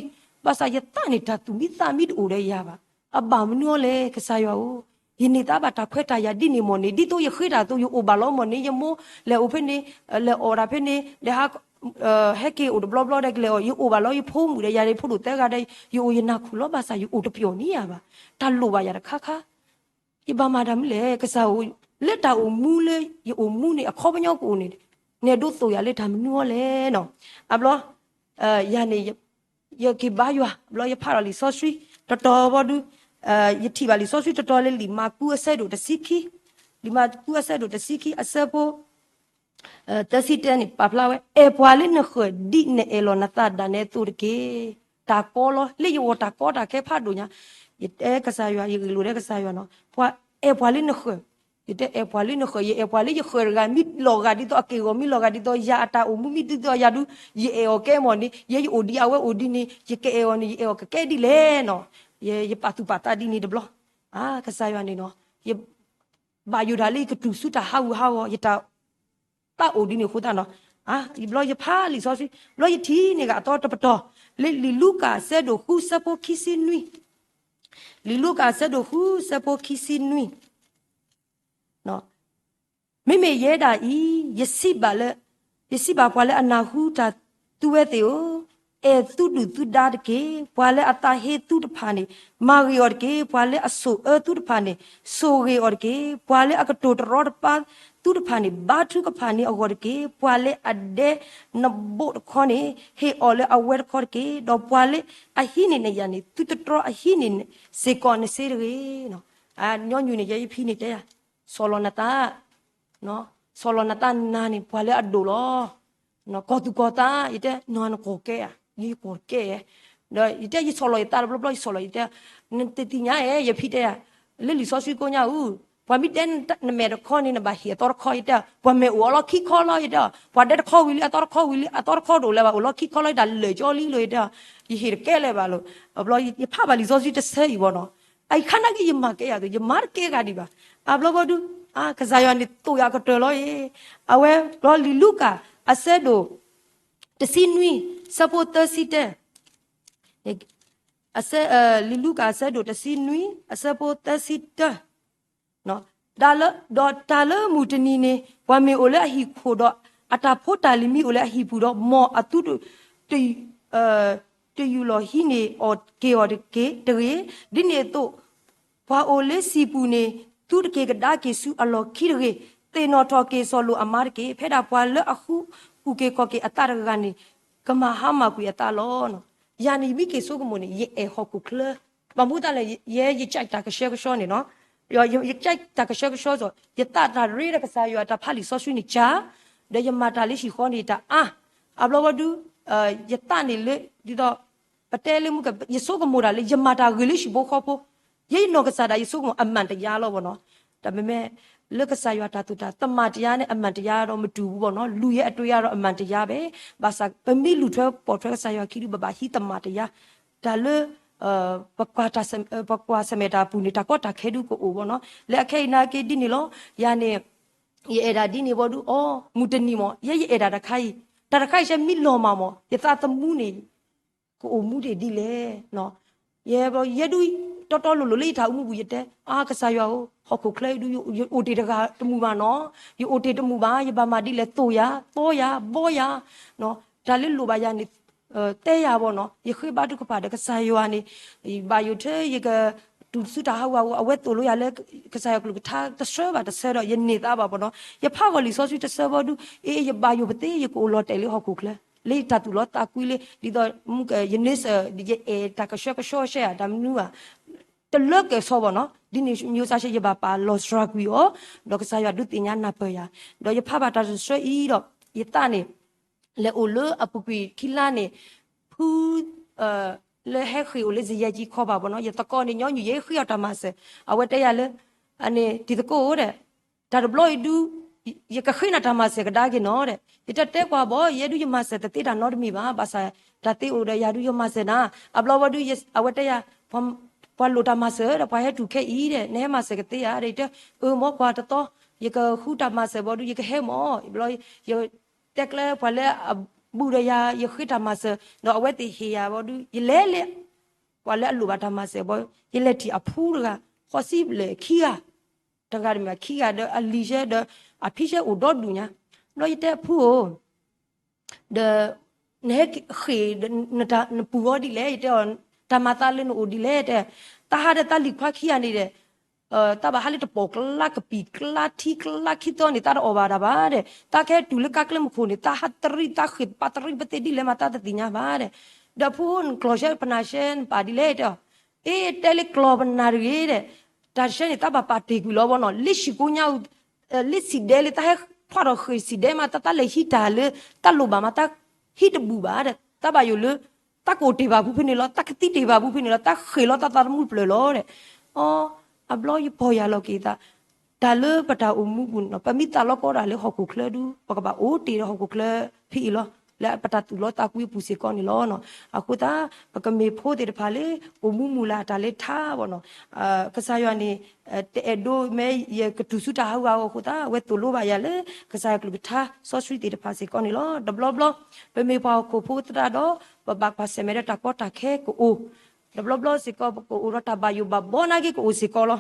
ဘၣ်ဆၣ်ယသးန့ၣ် တၢ်သူၣ်မံသးမံတအိၣ်ဒီးယၤဘၣ်. အဘၣ်မနုၤအီၤလဲၣ် ကစၢ်ယွၤဧၢ, ယန့ၢ်သါဘၣ်တၢ်ခွဲးတၢ်ယာ်ဒ်န့ၣ်မ့ၢ်န့ၣ် ဒ်သိးယဃ့တၢ်အသိး ယအိၣ်ဘၣ်လီၤမ့ၢ်န့ၣ် ယမိၢ်လဲၤအိၣ်ဖဲန့ၣ် လဲၤအီၣ်တၢ်ဖဲန့ၣ် ဒီး ဟဲက့ၤအိၣ်တဘျီဘျီဒီးကလဲၤအီၣ် ယအိၣ်ဘၣ်လီၤ ယဖိမုၣ်ဒီးယၤဒီး ဖိဒိၣ်သၢဂၤဒီး ယအိၣ်ယနၢ်ခူၣ်လီၤ ဘၣ်ဆၣ်ယအိၣ်တပျီၣ်န့ၢ်ယၤဘၣ်. တၢ်လိၣ်ဘၣ်ယၤတခါခါ ယဘၣ်မၤတၢ်မနုၤလဲၣ် ကစၢ်ဧၢ, လၢတၢ်အိၣ်မူလၢယအိၣ်မူန့ၣ် အခီပညီကအိၣ်န့ၣ် နအဲၣ်ဒိးသိၣ်ယၤလၢတၢ်မနုၤအီၤလဲၣ်နီၤ. အဘျီ ယၤန့ၣ် ယက့ၤဘါယွၤ ဘျီယဖးဒီးလံာ်စီဆှံ တတီၤဘီဒု ယထံၣ်ဘၣ်လံာ်စီဆှံတတီၤလၢလံာ်မၢ်ကူးအဆၢဒိၣ်တဆံခံ, လံာ်မၢ်ကူးအဆၢဒိၣ်တဆံခံ အဆၢဖိ သၢဆံတၢန့ၣ် ပာ်ဖျါဝဲ အဲၣ်ပှၤလၢနဃၢၤ ဒ်နအဲၣ်လီၤနသးဒၣ်နဲအသိးတက့ၢ်. တၢ်ကီလီၤ လၢယဂီၢ်တၢ်ကီတၢ်ခဲဖးဒိၣ်ညါ, ယတဲကစၢ်ယွၤ ယဂ့ၢ်လိာ်တဲကစၢ်ယွၤနီၤ ပှၤအဲၣ်ပှၤလၢနဃၢၤ, ယတဲအဲၣ်ပှၤလၢနဃၢၤ ယအဲၣ်ပှၤလၢယဃၢၤတဂၤ မ့ၢ်လီၤဂာ်ဒ်သိးအက့ၢ်အဂီၤ မ့ၢ်လီၤဂာ်ဒ်သိးယၤအတၢ်အိၣ်မူ မ့ၢ်ဒ်သိးယၤဒုး ယအဲၣ်အီၤကဲမ့ၢ်န့ၣ် ယဲယအိၣ်ဒ်အဝဲအိၣ်ဒ်န့ၣ် ယကအဲၣ်အီၤန့ၣ် ယအဲၣ်အီၤကကဲဒ်လဲၣ်နီၤ. ယပာ်သူၣ်ပာ်သးဒ်န့ၣ်တဘျီ, ကစၢ်ယွၤန့ၣ်နီၤ ယ ဘၣ်ယိၣ်တၢ်လၢယကတုၤဆူတၢ်ဟးဂူာ်ဟးဂီၤ ယတၢ်သးအိၣ်ဒ်န့ၣ်အဃိသတးနီၤ, ဘျီယဖးလံာ်စီဆှံ ဘျီယထံၣ်န့ၢ်ဂ့ၤအသီတပတီၢ် လၢလံာ်လူၤကၣ်အဆၢဒိၣ်ဃုဆၢဖိခံဆံနွံ, လံာ်လူၤကၣ်အဆၢဒိၣ်ဃုဆၢဖိခံဆံနွံ မ့မ့ၢ်ယဲဒၣ်အံၤ ယစံးဘၣ်လၢ ယစံးဘၣ်ပှၤလၢအနၢ်ဟူတၢ်သုဝဲသ့ၣ်ဧၢ, အဲၣ်သုဒုၣ်သုဒါတက့ၢ်. ပှၤလၢအသးဟ့သုတဖၣ်န့ၣ် မၤဂ့ၤအီၤတက့ၢ်. ပှၤလၢအဆိၣ်အၢသုတဖၣ်န့ၣ် ဆိၣ်ဂ့ၤအီၤတက့ၢ်. ပှၤလၢအကတိၤတရီတပါသုတဖၣ်န့ၣ် ဘါထုကဖၣ်န့ၢ်အဂီၢ်တက့ၢ်. ပှၤလၢအဒဲနဘိးတခီန့ၣ် ဟ့ၣ်အီၤလၢအဝဲတခီတက့ၢ်. ဒီးပှၤလၢအဟံးန့ၢ်နယၤန့ၣ် သုတတြီအဟံးန့ၢ်စ့ၢ်ကီးနစ့တဂ့ၤ. ညီနုၢ်န့ၣ် ယဲယဖံန့ၣ်တဲယၤ ဆီၣ်လီၤနသး ဆီၣ်လီၤနသးနၤန့ၣ် ပှၤလၢအဒိၣ်လီၤ. ကီၢ်သူၣ်ကီၢ်သး ယတဲ နၤနကီၢ်ကဲဧါ, ယကီၢ်ကဲဧါ. ဒီးယတဲ ယဆီၣ်လီၤယသးတဘျီဘျီ ယဆီၣ်လီၤ ယတဲ နတသ့ၣ်ညါဧါ ယဖံတဲယၤ လၢလံာ်စီဆှံကိးညါအူ ပှၤမ့ၢ်ဒဲနမဲာ်တခီန့ၣ် နဘၣ်ဟ့ၣ်အသီတခီ ယတဲ ပှၤမဲာ်အိၣ်အလီၢ်ခံခီလီၤ ယတဲ ပှၤဒဲတခီဝံၤလံ အသီတခီဝံၤလံ အသီတခီတအိၣ်လၢၤဘၣ် အိၣ်လီၢ်ခံခီလီၤ ယတၢ်လၢာ်ကၠီလံလီၤ ယတဲ ယဟ့ၣ်တကဲလၢၤဘၣ်လီၤ. အဘျီယဖးဘၣ်လံာ်စီဆှံတဆၢအံၤဘီနီၤ အအံၤခါနာ်က့ယမၤကဲယၤသိး ယမၤတကဲဂၤဒံးဘၣ်. အဘျီဘီဒု ကစၢ်ယွၤန့ၣ်သိၣ်ယၤကတၢၢ်လီၤအံၤ အဝဲဘျီလံာ်လူၤကၣ် အဆၢဒိၣ် တဆံနွံ ဆၢဖိသၢဆံတၢ လံာ်လူၤကၣ် အဆၢဒိၣ်တဆံနွံ အဆၢဖိသၢဆံတၢ ဒီးတၢ်လၢမုၢ်တနံၤန့ၣ် ပှၤမ့ၢ်အိၣ်လၢအဟံၣ်ခိၣ်ဒီး အတၢ်ဖိတၢ်လံၤမ့ၢ်အိၣ်လၢအဟံၣ်ပူၤဒီး မ်အသုတ တယူၢ်လီၤဟံးန့ၢ်အီၤက့ၤအီၤတဂ့ၤ. ဒ်န့ၣ်အသိး ပှၤအိၣ်လၢစံာ်ပူၤန့ၣ် သုတက့ၤကဒါက့ၤဆူအလီၢ်ခံတဂ့ၤ. သ့ၣ်နီၣ်ထီၣ်က့ၤစီၤလိာ်အမါတက့ၢ်. ဖဲဒၣ်ပှၤလၢအဃုအုၣ်က့ၤခီၣ်က့ၤအသးတဂၤဂၤန့ၣ် ကမၤဟါမၢ်ကွံာ်အသးလီၤ. ယၤန့ၣ် ယမ့ၢ်က့ၤဆိကမိၣ်န့ၣ် ယအဲၣ်ဟီၣ်ခိၣ်ချၢ ဘၣ်မနုၤအဃိလဲၣ် ယဲယကၠဲးတၢ်ကဆှဲကဆှီန့ၣ်နီၤ, ယကၠဲးတၢ်ကဆှဲကဆှီစီၤ ယသးတၢ်ရ့ဒီးကစၢ်ယွၤတၢ်ဖးလံာ်စီဆှံန့ၣ်ကၢ်, ဒီးယမၤတၢ်လၢဟံၣ်ဃီန့ၣ်တၢ်အါ, အဘျီဝဲဒု ယသးန့ၣ်လၢ ဒ်သိး ပတဲလၢမူက ယဆိကမိၣ်တၢ်လၢ ယမၤတၢ်ဂ့ၤလၢဟံၣ်ဖိဃီဖိ, ယဲယနီၢ်ကစၢ်ဒၣ် ယဆိကမိၣ်အမှန်တရားလီၤဘၣ်နီၤ, တၢ်မ့မ့ၢ် လၢကစၢ်ယွၤတၢ်သိၣ်တၢ် သမ္မာတရားန့ၣ် အမှန်တရားဒီးမတူဘူးပေါ့နော်, လူရဲ့အတွေ့အကြုံဒီးအမှန်တရားပဲ, ဘၣ်ဆၣ်ပမ့ၢ်လူၤထွဲပိာ်ထွဲကစၢ်ယွၤခံဒု ပဘၣ်ဟံးသမ္မာတရား, တၢ်လၢ ပကွၢ်ဆၢၣ်မဲာ်တၢ်ပူၤန့ၣ် တၢ်ကီတၢ်ခဲဒုကအိၣ်ပေါ့နော်, လၢအခဲအံၤနာ်က့ဒ်န့ၣ်လီၤ, ယၤန့ၣ် ယအဲၣ်ဒၣ်ဒ်န့ၣ်ဘီဒု အိ မုၢ်တနံၤမး ယဲယအဲၣ်ဒၣ်တၢ်တခါအံၤ, တၢ်တခါအံၤ ယမ့ၢ်လီၤမၢ်မး ယသးသမူန့ၣ် ကအိၣ်မူဒ်လဲၣ်, ယဲဒု တီတီလိၤလိၤလၢယတၢ်အိၣ်မူပူၤ ယတဲ အါ ကစၢ်ယွၤဧၢ, ဟီၣ်ခိၣ်ချၢအံၤဒု ယအိၣ်တ့ၢ်တဂၤတမုာ်ဘၣ်နီၤ, ယအိၣ်တ့ၢ်တမုာ်ဘၣ်, ယဘၣ်မၤဒ်လဲၣ် သိၣ်ယၤ သီယၤ ဘီယၤ, တၢ်လၢလိၣ်ဘၣ်ယၤန့ၣ် တဲယၤဘီနီၤ, ယဃ့ဘါထုကဖၣ်ဒီးကစၢ်ယွၤန့ၣ်, ဘၣ်ယိၣ်ထဲယက တူၢ်ဆူတၢ်ဟးဂူာ်ဟးဂီၤ အဝဲသိၣ်လိယၤလၢ ကစၢ်ယွၤကလုၢ်ကထါတဆၢဘၣ်တဆၢဒီး ယန့ၢ်သါဘၣ်ဘီနီၤ, ယဖးဂီၤလံာ်စီဆှံတဆၢဘီဒု အ့ ယဘၣ်ယိၣ်ပသ့ ယကအိၣ်လီၤတဲာ်လၢဟီၣ်ခိၣ်ချၢ, လၢယတၢ်သူၣ်လီသးကွံလၢ ဒ်သိး ယန့ဆၢၣ် ယအဲၣ်တၢ်ကဆှဲကဆှီရှဲယၤ တၢ်မနုၤဘၣ် တလၢကဲၣ်ဆိးဘီနီၤ, ဒ်န့ၣ် မျိုးစား ယဘၣ်ပာ်လီၤစှၤကွံာ်အီၤ, ဒီးကစၢ်ယွၤဒုးသ့ၣ်ညါနၢ်ပၢၢ်ယၤ, ဒီးယဖးဘၣ်တၢ်တဆၢအံၤဒီး ယသးန့ၣ် လဲၤအိၣ်လၢအပူၤကွံာ်ခံလါန့ၣ်, ဖု လၢဟဲဃ့ၢ်အိၣ်လၢယဲၢ်ကံခီဘၣ်ဘီနီၤ, ယသကိးန့ၣ်ညီနုၢ်ယဲဃ့အီၤတၢ်မၤစၢၤ, အဝဲတဲယၤလၢ အန့ၣ် တံၤသကိးဧၢဒီး တၢ်တဘျီအံၤဒု ယကဃ့နၤတၢ်မၤစၢၤကဒါက့ၤနီၤဒီး ယတတဲကွၢ်ဘီ ယဲဒုယမၤစၢၤတသ့တၢ်နီတမံၤဘၣ်, ဘၣ်ဆၣ်တၢ်သ့အိၣ်ဒီးယၤဒုယမၤစၢၤနၤ, အဘျီဝဲဒု အဝဲတဲယၤ ပှၤလိၣ်တၢ်မၤစၢၤဒီး ပှၤဟဲတူၢ်ခဲအံၤဒီး နဟဲမၤစၢၤကသ့ဧါဒီး ယတဲ အၢမၢ်ကွၢ်တသီ ယကဃုတၢ်မၤစၢၤဘီဒု ယကဟဲမၢ်, ဘျီ ယတဲကျဲပှၤလၢအဘူးဒီးယၤ ယဃ့တၢ်မၤစၢၤ ဒီးအဝဲသ့ၣ်ဟ့ၣ်ယၤဘီဒု ယလဲၤလၢ ပှၤလၢအလိၣ်ဘၣ်တၢ်မၤစၢၤဘီ ယလဲၤထံၣ်အဖုတဂၤ ဃိးဆံဘျဲၣ်ခံဂၤ, တဂၤတမံၤခံဂၤဒီးအလံၤဆဲဒီး အဖံဆဲအိၣ်ဒီဒူၣ်ညါ, ဘျီယတဲအဖုဧၢ ဒီး နဟဲဃ့ၢ် နပူၤဝဲဒ်လဲၣ် ယတဲအီၤ, တၢ်မၤသးလၢနအိၣ်ဒ်လဲၣ်တဲ, တၢ်ဟးဒီးတၢ်လံၤခွါခံဂၤန့ၣ်ဒီး တၢ်ဘၣ်ဟးလၢတပိာ်ကျါကပံာ်ကျါထံကျါခံသီန့ၣ် တၢ်တအီၣ်ဘၣ်တၢ်ဘၣ်ဒီး တၢ်ကဟဲတုၤလၢကါကျဲမုၢ်ခိၣ်န့ၣ် တၢ်ဟးတရံးတၢ်ဃ့ၢ်ပာ်တရံးပသ့ၣ်ဒ်လဲၣ်မး တၢ်တသ့ၣ်ညါဘၣ်ဒီး, ဒီးဖုဧၢ နကျီၢ်ဆဲပနၢ်ဆဲ နပာ်ဒ်လဲၣ်တဲအီၤ, အ့ တဲလၢကျီၢ်ပနၢ်တဂ့ၤဒီး တၢ်တဆဲန့ၣ် တၢ်ဘၣ်ပာ်တ့ၢ်ကွံာ်လီၤဘီနီၤ လၢဟံၣ်ကိညါ လၢစံၣ်ဒဲလၢတၢ်ဟဲဖျီၣ်ထီၣ်ဃ့ၢ်စံၣ်ဒဲမး တၢ်တၢ်လဲၤဟံးတၢ်လၢ တၢ်လိၣ်ဘၣ်မး တၢ်ဟံးတဘူးဘၣ်ဒီး တၢ်ဘၣ်ယိၣ်လၢ တၢ်ကအိၣ်တ့ၢ်ဘၣ်ပူၤဖဲန့ၣ်လီၤ တၢ်ကသံတ့ၢ်ဘၣ်ပူၤဖဲန့ၣ်လီၤ တၢ်ဃ့ၢ်လီၤတၢ်သးသမူတဖျၢၣ်လီၤဒီး, အီ အဘျီယပီၢ်ယၢ်လီၤက့ၤသး တၢ်လၢပတၢ်အိၣ်မူပူၤန့ၣ် ပမ့ၢ်သးလီကီဒၣ်လၢဟီၣ်ခိၣ်ချၢဒု ပကဘၣ်အိၣ်တ့ၢ်ဒီးဟီၣ်ခိၣ်ချၢဖဲအံၤလီၤ လၢပတၢ်သူၣ်လီသးကွံအပူၤစ့ၢ်ကီးန့ၣ်လီၤ. အဃိသတး ပကမ့ၢ်ဖိသ့ၣ်တဖၣ်လၢ အိၣ်မူမုၢ်လၢ်တၢ်လၢထါဘီနီၤ, ကစၢ်ယွၤန့ၣ် တအဲၣ်ဒိးမ့ၢ်ယကတူၢ်ဆူတၢ်ဟးဂူာ်ဟးဂီၤအဃိသတး အဝဲသိၣ်လိဘၣ်ယၤလၢ ကစၢ်ယွၤကလုၢ်ကထါစီဆှံသ့ၣ်တဖၣ်စ့ၢ်ကီးန့ၣ်လီၤ. တဘျီဘျီ ပမ့ၢ်ပှၤဟီၣ်ခိၣ်ဖိသတးဒီး ပဘၣ်ကွၢ်ဆၢၣ်မဲာ်ဒီးတၢ်ကီတၢ်ခဲကအိၣ် တဘျီဘျီစ့ၢ်ကီး ပကအိၣ်ဒီးတၢ်ဘၣ်ယိၣ်ဘၣ်ဘီနာ်က့ကအိၣ်စ့ၢ်ကီးလီၤ.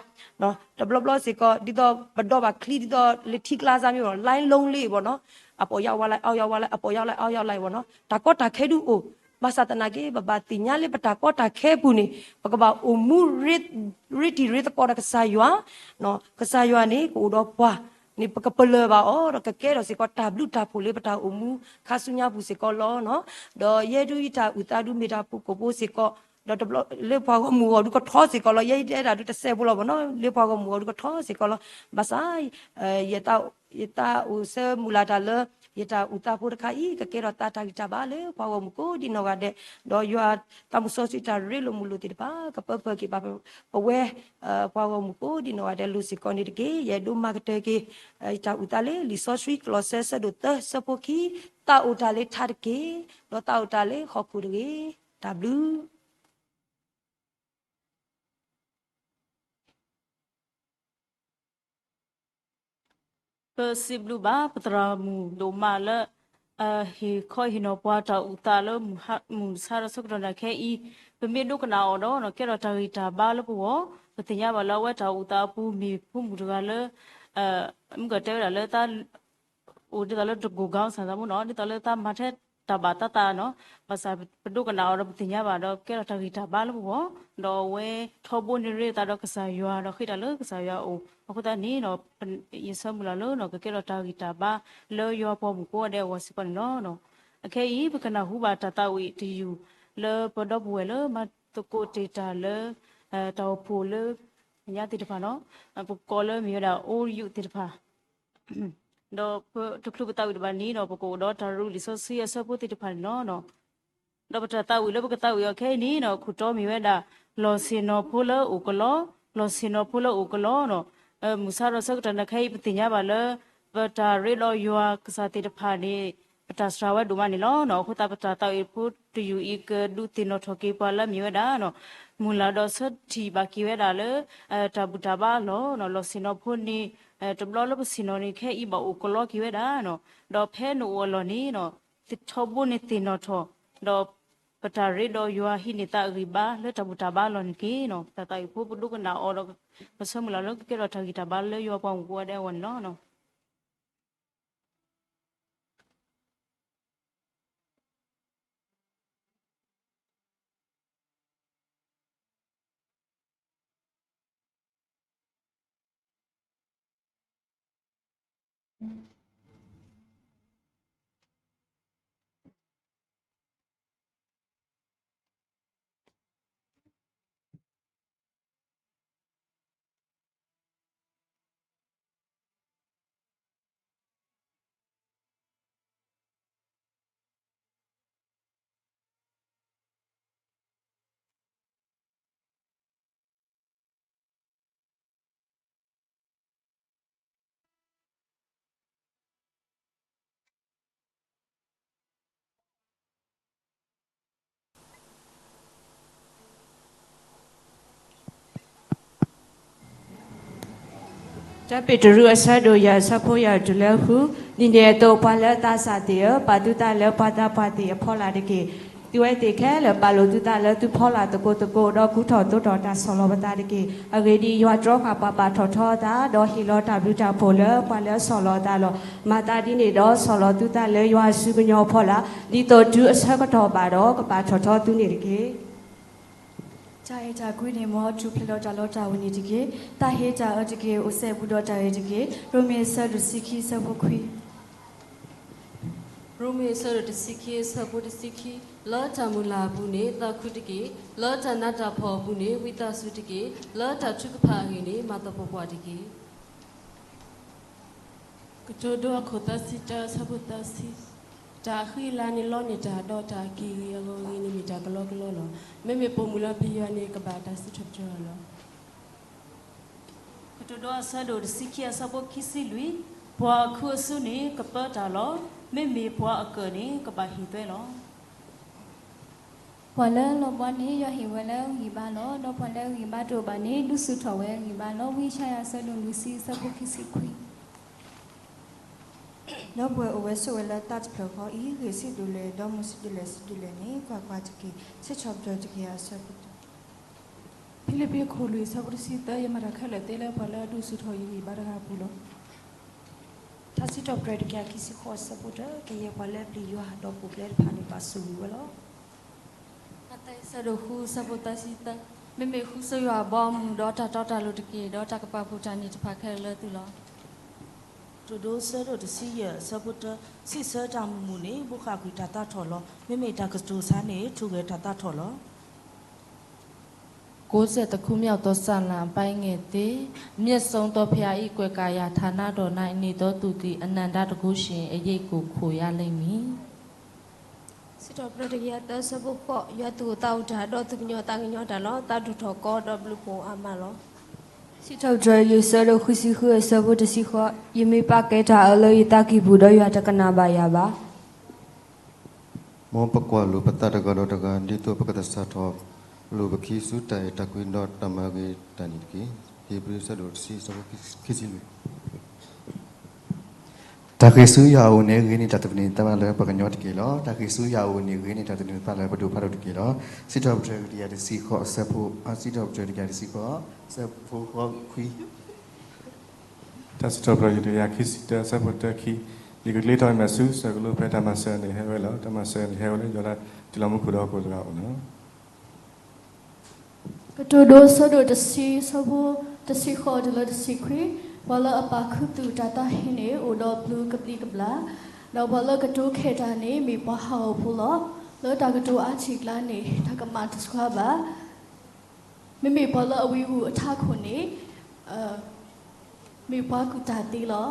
တဘျီဘျီစ့ၢ်ကီး ဒ်သိးပဒီးဘၣ်ချံ ဒ်သိးလၢထံကျါစၢ်မ့ၢ်ဘီ လိုင်းလုံးလေး ဘီနီၤ, အပေါ့ရောက်ဝါလိုက် အောက်ရောက်ဝါလိုက် အပေါ့ရောက်လိုက် အောက်ရောက်လိုက် ဘီနီၤ, တၢ်ကီတၢ်ခဲဒုအိၣ်, ဘၣ်ဆၣ်သနာ်က့ ပဘၣ်သ့ၣ်ညါလၢပတၢ်ကီတၢ်ခဲပူၤန့ၣ် ပကဘၣ်အိၣ်မူ ရ့တံၤရ့သကိးဒီးကစၢ်ယွၤ, ကစၢ်ယွၤန့ၣ် ကအိၣ်ဒီးပှၤန့ၣ် ပကပလၢၢ်ဘၣ်အီၤ ဒီးကကဲထီၣ်စ့ၢ်ကီးတၢ်ဘျုးတၢ်ဖှိၣ်လၢပတၢ်အိၣ်မူ ခါဆူညါပူၤစ့ၢ်ကီးလီၤ. ဒီးယဲဒုယတၢ်အုၣ်သးဒုမ့ၢ်တၢ်ဖုၣ်ကိာ်ဖိစ့ၢ်ကီး, ဒီးတဘျီလၢပှၤဂီၢ်မုၢ်ဂီၢ်ဒုကထီစ့ၢ်ကီးလီၤ. ယဲယတဲဒၣ်ဒုတစဲးဖိလီၤဘီနီၤ, လၢပှၤဂီၢ်မုၢ်ဂီၢ်ဒုကထီစ့ၢ်ကီးလီၤ. ဘၣ်ဆၣ် ယသးအိၣ်ဆၢမုၢ်လၢ်တၢ်လၢ ယတၢ်အုၣ်သးဖိတခါအံၤ ကကဲထီၣ်သးတၢ်ဂံၢ်တၢ်ဘါလၢပှၤဂီၢ်မုၢ်ကိးဒံးနီၢ်ဂၤဒဲး, ဒီးယွၤသးမုၣ်စီဆှံတၢ်ရ့လိာ်မုာ်လိာ်သ့ၣ်တဖၣ် ကပၢဖၢက့ၤဘၣ်ပဝဲ ပှၤဂီၢ်မုၢ်ကိးဒံးနီၢ်ဂၤဒဲးလိၤစ့ၢ်ကီးန့ၣ်တက့ၢ်. ယအဲၣ်ဒိးမၤကတၢၢ်က့ၤ ယတၢ်အုၣ်သးလၢလံာ်စီဆှံ ကလီးစဲ ဆၢဒိၣ်သၢ ဆၢဖိခံ, သးအိၣ်တၢ်လၢထါတက့ၢ်, ဒီးသးအိၣ်တၢ်လၢဟီၣ်ခိၣ်တဂ့ၤ. တၢ်ဘျုး ပစံးဘျုးဘၣ်ပသရၣ်မုၣ်ဒိၣ်မးလၢ ဟ့ၣ်ခီဟ့ၣ်နီၤပှၤတၢ်အုၣ်သးလၢ မုၢ်ဆါဒီးဆၢကတီၢ်နၤခဲအံၤ, ပမ့ၢ်ဒိကနၣ်အီၤဒီး ကဲထီၣ်တၢ်ဂံၢ်တၢ်ဘါလၢပဂီၢ်, ပသ့ၣ်ညါဘၣ်လၢအဝဲတၢ်အုၣ်သးအပူၤမ့ၢ်ဖိမုၣ်တဂၤလၢ မုၢ်ကတဲဝဲဒၣ်လၢ အိၣ်ဒ်သိးလၢတကိၢ်ကီစၢ်သးမူနီၤ, ဒ်သိးလၢသးမၤထဲတၢ်ဘၣ်သးသးနီၤ, ဘၣ်ဆၣ်ပဒိကနၣ်အီၤဒီးပသ့ၣ်ညါဘၣ်ဒီး ကဲထီၣ်တၢ်ဂံၢ်တၢ်ဘါလၢပဂီၢ်, ဒီးအဝဲထီဘိန့ၢ်ရ့သးဒီးကစၢ်ယွၤ ဒီးဃ့တၢ်လၢကစၢ်ယွၤအအိၣ်, အဃိသတးန့ၣ်ဒီး ယဆၢမုၢ်လၢ်လၢ ကကဲထီၣ်တၢ်ဂံၢ်တၢ်ဘါလၢယွၤပှၤမုၣ်ကိးဂၤဒဲးအဂီၢ်စ့ၢ်ကီးန့ၣ်လီၤ. အခဲအံၤ ပကနၢ်ဟူဘၣ်တၢ်သးဝံၣ်တယုၢ်လၢပဒီပုၢ်ဝဲၢ်လၢ မၤသကိးတ့ၢ်တၢ်လၢ တၢ်အိၣ်ဖှိၣ်လၢ ညါသ့ၣ်တဖၣ်နီၤ, ပကိးလၢမ့ၢ်ဝဲဒၣ် အိယုၢ်သ့ၣ်တဖၣ် ဒီးပတချုးပသးဝံၣ်တဘၣ်န့ၣ်ဒီး ပကအိၣ်ဒီးတၢ်ရ့လိာ်စီဆှံအဆၢဖိသ့ၣ်တဖၣ်န့ၣ်လီၤ. ဒီးပတၢ်သးဝံၣ်လၢပကသးဝံၣ်အီၤခဲအံၤန့ၣ်ဒီး ခိၣ်တီမ့ၢ်ဝဲဒၣ် လီၢ်ဆ့ၣ်နီၤဖိလၢအိၣ်ကလီ, လီၢ်ဆ့ၣ်နီၤဖိလၢအိၣ်ကလီနီၤ, မုၢ်ဆါဒီးဆၢကတီၢ်နၣ်ခဲအံၤ ပသ့ၣ်ညါဘၣ်လၢ ပတၢ်ရ့ဒီးယွၤကစၢ်သ့ၣ်တဖၣ်န့ၣ် ပတၢ်စှၤဝဲဒိၣ်မးန့ၣ်လီၤ. အဃိသတး ပတၢ်သးဝံၣ်ဖိတယုၢ်အံၤကဒုးသ့ၣ်နီၣ်ထီၣ်က့ၤပှၤလၢအမ့ၢ်ဝဲဒၣ် မုၢ်လၢ်ဒီးဆၢထံၣ်ဘၣ်က့ၤဝဲဒၣ်လၢ တၢ်ဘူၣ်တၢ်ဘါအလီၢ်, လီၢ်ဆ့ၣ်နီၤဖိန့ၣ် တဘျီလၢပဆ့ၣ်နီၤန့ၣ် ခဲအံၤဘၣ်အိၣ်ကလီက့ၤဝဲဒၣ်, ဒီးဖဲနအိၣ်အလီၢ်န့ၣ် ထီဘိန့ၣ်သ့ၣ်နီၣ်ထီၣ်, ဒီးပတၢ်ရ့ဒီးယွၤဟံးန့ၢ်သးအဂံၢ်ဘါလၢတၢ်ဘူၣ်တၢ်ဘါအလီၢ်န့ၣ်တက့ၢ်. ပတၢ်သးဝံၣ်ဖိပဒိကနၣ်အီၤဒီး ပဆၢမုၢ်လၢ်လၢကကဲထီၣ်တၢ်ဂံၢ်တၢ်ဘါလၢယွၤပှၤမုၣ်ဖိဝဲဒၣ်အဂီၢ်န့ၣ်လီၤ. တၢ်ပ့းတရူးအဆၢဒိၣ်ယဲၢ်အဆၢဖိယဲၢ်တုၤလၢဃု, ဒ်န့ၣ်အသိးပှၤလၢသးစၢ်သ့ၣ်ဧၢ, ပာ်သုသးလၢပှၤသးပှၢ်သ့ၣ်အဖီလာ်တက့ၢ်. သုဝဲသ့ၣ်ခဲလၢာ်ပာ်လိာ်သုသးလၢသုဖီလာ်သကိးသကိး, ဒီးကူထီၣ်သိးထီၣ်တၢ်ဆီၣ်လီၤပသးတက့ၢ်. အဂ့ၢ်ဒ်အံၤ, ယွၤတြီဃာ်ပှၤပာ်ထီၣ်ထီအသး, ဒီးဟ့ၣ်လီၤတၢ်ဘျုးတၢ်ဖှိၣ်လၢပှၤလၢအဆီၣ်လီၤအသးလီၤ. မၤသးဒ်န့ၣ်ဒီးဆီၣ်လီၤသုသးလၢယွၤအစုကညီၤအဖီလာ်, ဒ်သိးတုၤအဆၢကတီၢ်ဘၣ်ဒီး ကပာ်ထီၣ်ထီသုန့ၣ်တက့ၢ်. တၢ်အဲၣ်တၢ်ကွံန့ၣ်မ်ထူၣ်ဖျဲးဒီးတၢ်လီတၢ်ဝ့ၤန့ၣ်တက့ၢ်. တၢ်ဟ့တၢ်အၢတက့ၢ်. အိၣ်စဲဘူးဒီးတၢ်ဂ့ၤတက့ၢ်. ရိမ့ၤအဆၢဒိၣ်တဆံခံအဆၢဖိခွံ. ရိမ့ၤအဆၢဒိၣ်တဆံခံအဆၢဖိတဆံခံ, လၢတၢ်မုၢ်လၢ်အပူၤန့ၣ် သးခုတက့ၢ်. လၢတၢ်နးတၢ်ဖှီၣ်အပူၤန့ၣ် ဝံသးစူၤတက့ၢ်. လၢတၢ်ထုကဖၣ်အဂ့ၢ်န့ၣ် မၤသပှၢ်ပှၢ်တက့ၢ်. ကတိၤဒိအခိၣ်သၢဆံတၢအဆၢဖိသၢဆံ, တၢ်အဃံအလၤန့ၣ်လီန့ၢ်တၢ်, ဒီးတၢ်အက့ၢ်ဂ့ၤအဂီၢ်အဂ့ၤန့ၣ်မ့ၢ်တၢ်ကလီကလီလီၤ. မ့မ့ၢ်ပိာ်မုၣ်လၢပယွၤန့ၣ် ကဘၣ်တၢ်စံးထီၣ်ပတြၢၤလီၤ. ကတိၤဒိအဆၢဒိၣ်တဆံခံအဆၢဖိခံဆံလွံၢ်, ပှၤအခုအစုန့ၣ်ကပၢတၢ်လီၤ. မ့မ့ၢ်ပှၤအကၢၣ်န့ၣ် ကဘၣ်ဟ့ၣ်သွဲလီၤ. ပှၤလၢအလီၤဘှါန့ၣ် ယွၤဟ့ၣ်ဝဲလၢအဂံၢ်ဘါလီၤ. ဒီးပှၤလၢအဂံၢ်ဘါတအိၣ်ဘၣ်န့ၣ် ဒုးဆူၣ်ထီၣ်ဝဲအဂံၢ်ဘါလီၤ. ဝံယၡါယၤအဆၢဒိၣ်လွံၢ်ဆံအဆၢဖိခံဆံခွံ. ဒီးပှၤအိၣ်ဝဲဆိးဝဲလၢတၢ်တဖျၢၣ်ဃီအံၤ, ဂ့ၢ်ဆံးဒိၣ်လဲၣ်, ဒီးမုၢ်ဆံးဒိၣ်လဲၣ်ဆံးဒိၣ်လဲၣ်န့ၣ် ကွၢ်ကွၢ်တက့ၢ်. စံးထီၣ်ပတြၢၤတက့ၢ်အဆၢဖိတၢ. ဖံလံးပံးအခိၣ်လွံၢ်အဆၢဖိတဆံသၢ, ယမၤတၢ်ခဲလၢာ်သ့လၢပှၤလၢအဒုးဆူၣ်ထီၣ်ယဂံၢ်ဘါတဂၤအပူၤလီၤ. တၢ်စံးထီၣ်ပတြၢၤတကယၤခံဆံဃိးအဆၢဖိတၢ, ကယဲၢ်ပှၤလၢအပျံၤယွၤဒီးပူၤဖျဲးတဖၣ်န့ၣ် ဘၣ်ဆိၣ်ဂ့ၤဝဲလီၤ. မးသဲအဆၢဒိၣ်ဃုအဆၢဖိသၢဆံသၢ, မ့မ့ၢ်ဃုဆိယွၤအဘီအမုၢ်, ဒီးတၢ်တီတၢ်လိၤတက့ၢ်, ဒီးတၢ်ကပာ်ဖှိၣ်တၢ်န့ၣ်တဖၣ်ခဲလၢာ်လၢသုလီၤ. ကတိၤဒိအဆၢဒိၣ်တဆံယဲၢ်အဆၢဖိတၢ, စံးဆၢတၢ်မုာ်မုာ်န့ၣ် ဘိးဃၣ်ကွံာ်တၢ်သးထီၣ်လီၤ. မ့မ့ၢ်တၢ်ကတိၤဆါန့ၣ် ထူးဂဲၤတၢ်သးထီၣ်လီၤ. ကိုးဆယ့်တစ်ခုမြောက်သောဆာလံအပိုင်းငယ်သ့, မြတ်ဆုံးသောဘုရား၏ကွယ်ကာယဌာနတော်၌နေသောသူသည်အနန္တတကုရှင်အရိပ်ကိုခိုရလိမ့်မည်. စံးထီၣ်ပတြၢၤတကယၤသၢအဆၢဖိဃိး, ယွၤသူၣ်အိၣ်သးအိၣ်တၢ်, ဒီးသူၣ်ကညီၤသးကညီၤတၢ်လီၤ. သးဒိၣ်ထီၣ်ကီဒီးဘျုးဖှိၣ်အါမးလီၤ. စံးထီၣ်ပတြၢၤယုၢ်အဆၢဒိၣ်ဃုဆံဃုအဆၢဖိတဆံဃိး, ယမ့ၢ်ပာ်ကဲတၢ်အၢလၢယသးကံၢ်ပူၤ, ဒီးယွၤတကနၣ်ဘၣ်ယၤဘၣ်. မ်ပကွၢ်လိာ်ပသးတဂၤဒီးတဂၤ, ဒ်သိးပကသဆၣ်ထီၣ်လိာ်ပခံဆူတၢ်အဲၣ်တၢ်ကွံဒီးတၢ်မၤဂ့ၤတၢ်န့ၣ်တက့ၢ်. ဧ့ၤဘြံၤအဆၢဒိၣ်တဆံအဆၢဖိခံဆံလွံၢ်. တၢ်ဃ့ၢ်ဆူယွၤအအိၣ်န့ၣ် ဂ့ၤန့ၢ်တၢ်သန့ၤသးလၢပှၤကညီတက့ၢ်လီၤ. တၢ်ဃ့ၢ်ဆူယွၤအအိၣ်န့ၣ် ဂ့ၤန့ၢ်တၢ်သန့ၤသးလၢပဒိၣ်ဖးဒိၣ်တက့ၢ်လီၤ. စံးထီၣ်ပတြၢၤတကယၤတဆံဃိးအဆၢဖိ, စံးထီၣ်ပတြၢၤတကယၤတဆံဃိး, အဆၢဖိဃိးခွံ. တၢ်စံးထီၣ်ပတြၢၤတကယၤခံဆံတၢ အဆၢဖိတၢခံ, ယကကျ့ထီၣ်အမဲာ်ဆူ စၢၤကလိဖဲတၢ်မၤစၢၤန့ၣ်ဟဲဝဲလီၤ. တၢ်မၤစၢၤန့ၣ်ဟဲဝဲလၢယွၤလၢ တုၤလီၤမူခိၣ်ဒီးဟီၣ်ခိၣ်တဂၤအအိၣ်လီၤ. ကတိၤဒိအဆၢဒိၣ်တဆံ အဆၢဖိတဆံဃိးတုၤလၢတဆံခွံ, ပှၤလၢအပာ်ခူသူၣ်တၢ်သးဟ့န့ၣ် အိၣ်ဒီးဘျုးကဘျံးကဘျၣ်, ဒီးပှၤလၢကတိၤခဲးတၢ်န့ၣ် မ့ၢ်ပှၤဟးဂီၤဖိလီၤ. လၢတၢ်ကတိၤအါထံၣ်ကျါန့ၣ် တၢ်ကမၣ်တဆှါဘၣ်. မ့မ့ၢ်ပှၤလၢအဝံအူၤအထးခိၣ်န့ၣ် မ့ၢ်ပှၤကူၣ်တၢ်သ့လီၤ.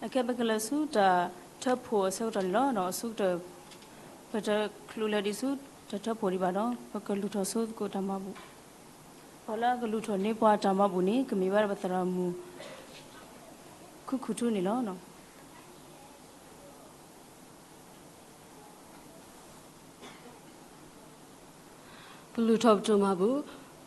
အခဲ ပကလဲၤဆူတၢ်ထၢဖှိၣ်အဆၢကတီၢ်န့ၣ်လီၤ. အဆိကတၢၢ် ပတချုးလဲၤဒံးဆူတၢ်ထၢဖှိၣ်ဒံးဘၣ်ဒီး ပကလူၤထီၣ်ဆိသကိးတၢ်မၤဘူၣ်, ပှၤလၢအကလူၤထီၣ်န့ၢ်ပှၤတၢ်မၤဘူၣ်န့ၣ် ကမ့ၢ်ဝဲဒၣ်ပသရၣ်မုၣ် ခုၣ်ခုၣ်ထူန့ၣ်လီၤ. ပလူၤထီၣ်ပတၢ်မၤဘူၣ်.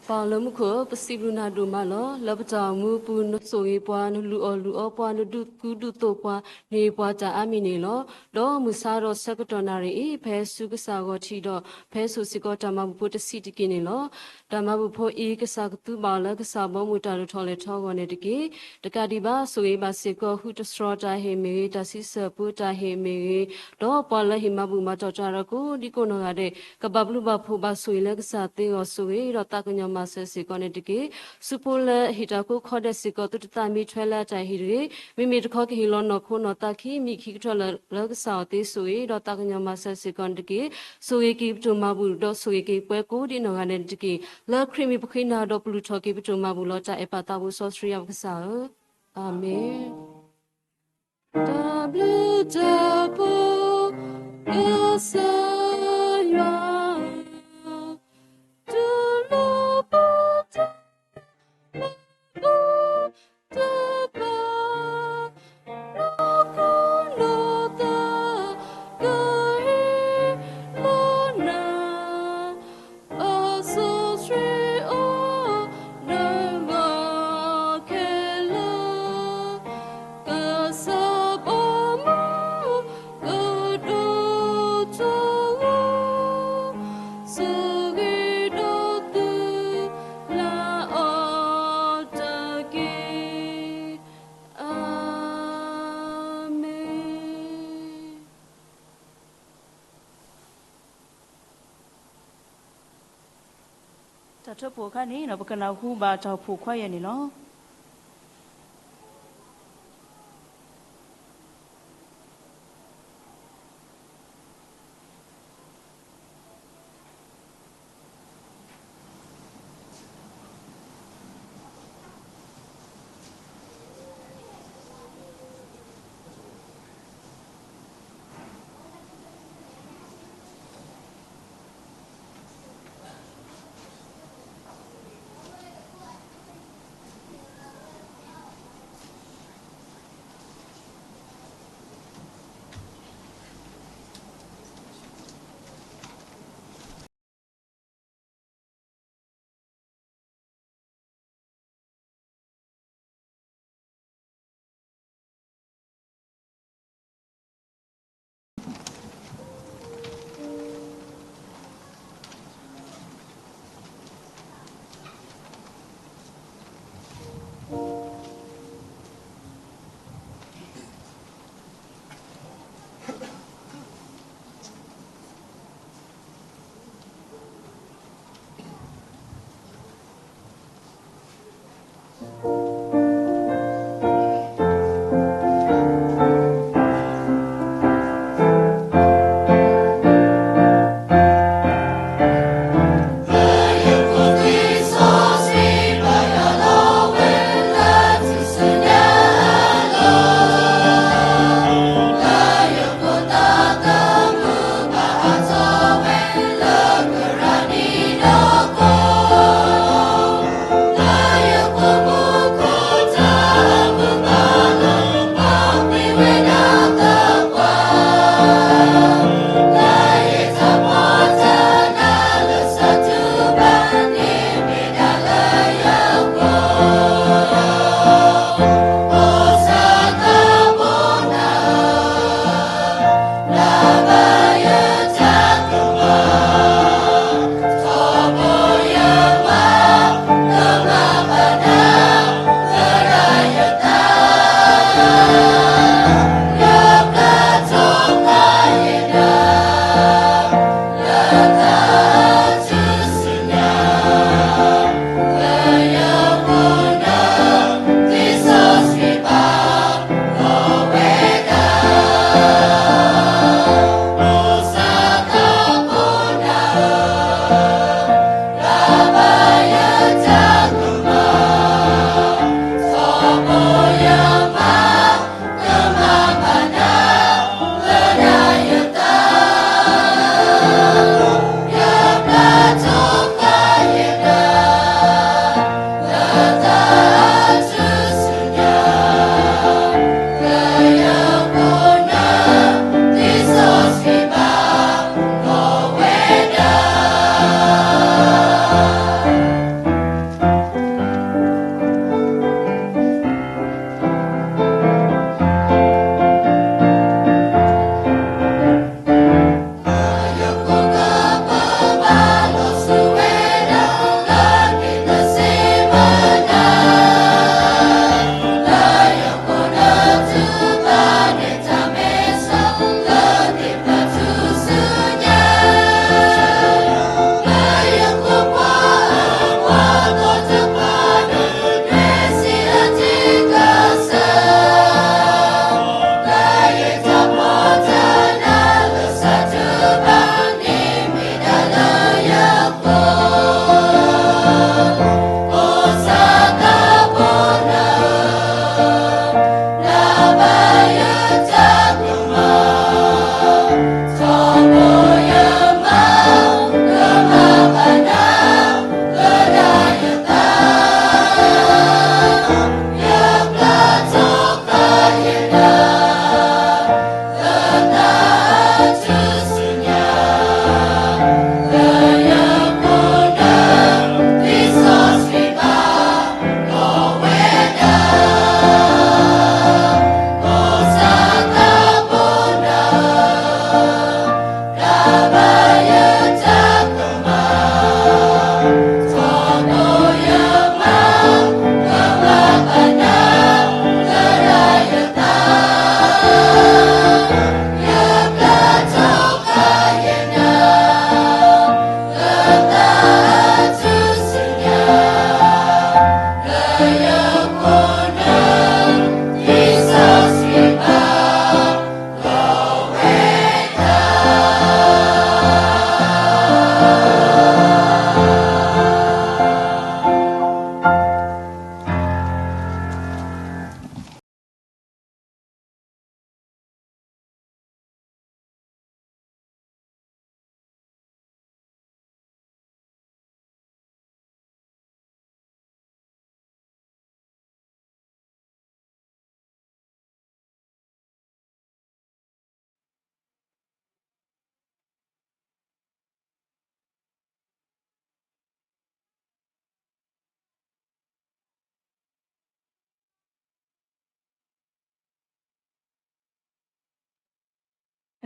ပၢ်လၢမူခိၣ်ဧၢ, ပစံးဘျုးနၤဒိၣ်မးလီၤ. လၢပတၢ်အိၣ်မူပူၤ နဆိၣ်ဂ့ၤပှၤ, နလုၢ်အီၣ်လုၢ်အီပှၤ, နဒုးကူဒုးသိးပှၤ, နဟ့ၣ်ပှၤတၢ်အါမံၤန့ၣ်လီၤ. ဒီးမုၢ်ဆါဒီးဆၢကတီၢ်နၣ်ရံၣ်အံၤ ပဟဲဆူကစၢ်ဂီၢ်ထံးဒီး ပဟဲစိာ်စ့ၢ်ကီးတၢ်မၤဘူၣ်ဖိတဆံးတက့ၢ်န့ၣ်လီၤ. တၢ်မၤဘူၣ်ဖိအံၤ ကစၢ်ကသူဘၣ်အီၤလၢကစၢ်ဘီမုၢ်တၢ်ဒိၣ်ထီၣ်လဲၢ်ထီၣ်အဂီၢ်န့ၣ်တက့ၢ်. တကးဒံးဘၣ် ဆိၣ်ဂ့ၤဘၣ်စ့ၢ်ကီး ဃုတြီၤတၢ်ဟ့ၣ်မ့ၢ်ဂ့ၤ, တၢ်စံးဆၢပှၤတၢ်ဟ့ၣ်မ့ၢ်ဂ့ၤ, ဒီးပှၤလၢဟ့ၣ်မၤဘူၣ်မၤတီၢ်တၢ်ဒီးကိးဒံကိးနီၢ်ဂၤဒဲး ကဘၣ်ဘျုးဘၣ်ဖှိၣ်ဘၣ်ဆိၣ်ဂ့ၤလၢကစၢ်သ့အဂီၢ် ဆိၣ်ဂ့ၤဒီးသးကညီၤမၤစၢၤစ့ၢ်ကီးန့ၣ်တက့ၢ်. ဆူဖိလၢဟ့ၣ်တၢ်ကိးခီဒဲးစ့ၢ်ကီး သုတသးမံထွဲလၢအတၢ်ဟ့ၣ်တဂ့ၤ. မ့မ့ၢ်တခီကဟ့ၣ်လီၤနီၢ်ခိနီၢ်သးခံ မံခံကထၢၣ်လၢ လၢကစၢ်အီၤသ့ ဆိၣ်ဂ့ၤဒီးသးကညီၤမၤစၢၤစ့ၢ်ကီးန့ၣ်တက့ၢ်. ဆိၣ်ဂ့ၤက့ၤပတၢ်မၤဘူၣ် ဒီးဆိၣ်ဂ့ၤက့ၤပှၤကိးဒံနီၢ်ဂၤဒဲးန့ၣ်တက့ၢ်. လၢခရံာ်မံၤပဃ့နၤဒီးပလူၤထီၣ်က့ၤပတၢ်မၤဘူၣ်လီၤ. တၢ်အဲၣ်ပာ်သးဘိစီဆှံယွၤပကစၢ်ဧၢ, အၤမ့ၣ်. တၢ်ဘျုးတၢ်ဖှိၣ် ကစၢ်ယွၤ တူၢ်လိာ်ပတၢ် လၢပတၢ်ပာ် နီၢ်ခိနီၢ်သး ကဟ့ၣ်လီၤနၤ အစီဆှံအိၣ် နဂီၢ်ခဲလၢာ် ကစၢ်ဘီမုၢ် ကဒိၣ်ထီၣ်ဂီၤ ဆိၣ်ဂ့ၤဒီးသု လၢအီၤတက့ၢ်. အၤမ့ၣ်. တၢ်ထၢဖှိၣ်အခါန့ၣ် ပကနၢ်ဟူဘၣ်တၢ်အိၣ်ဖှိၣ်ခွါယဲၢ်န့ၣ်လီၤ.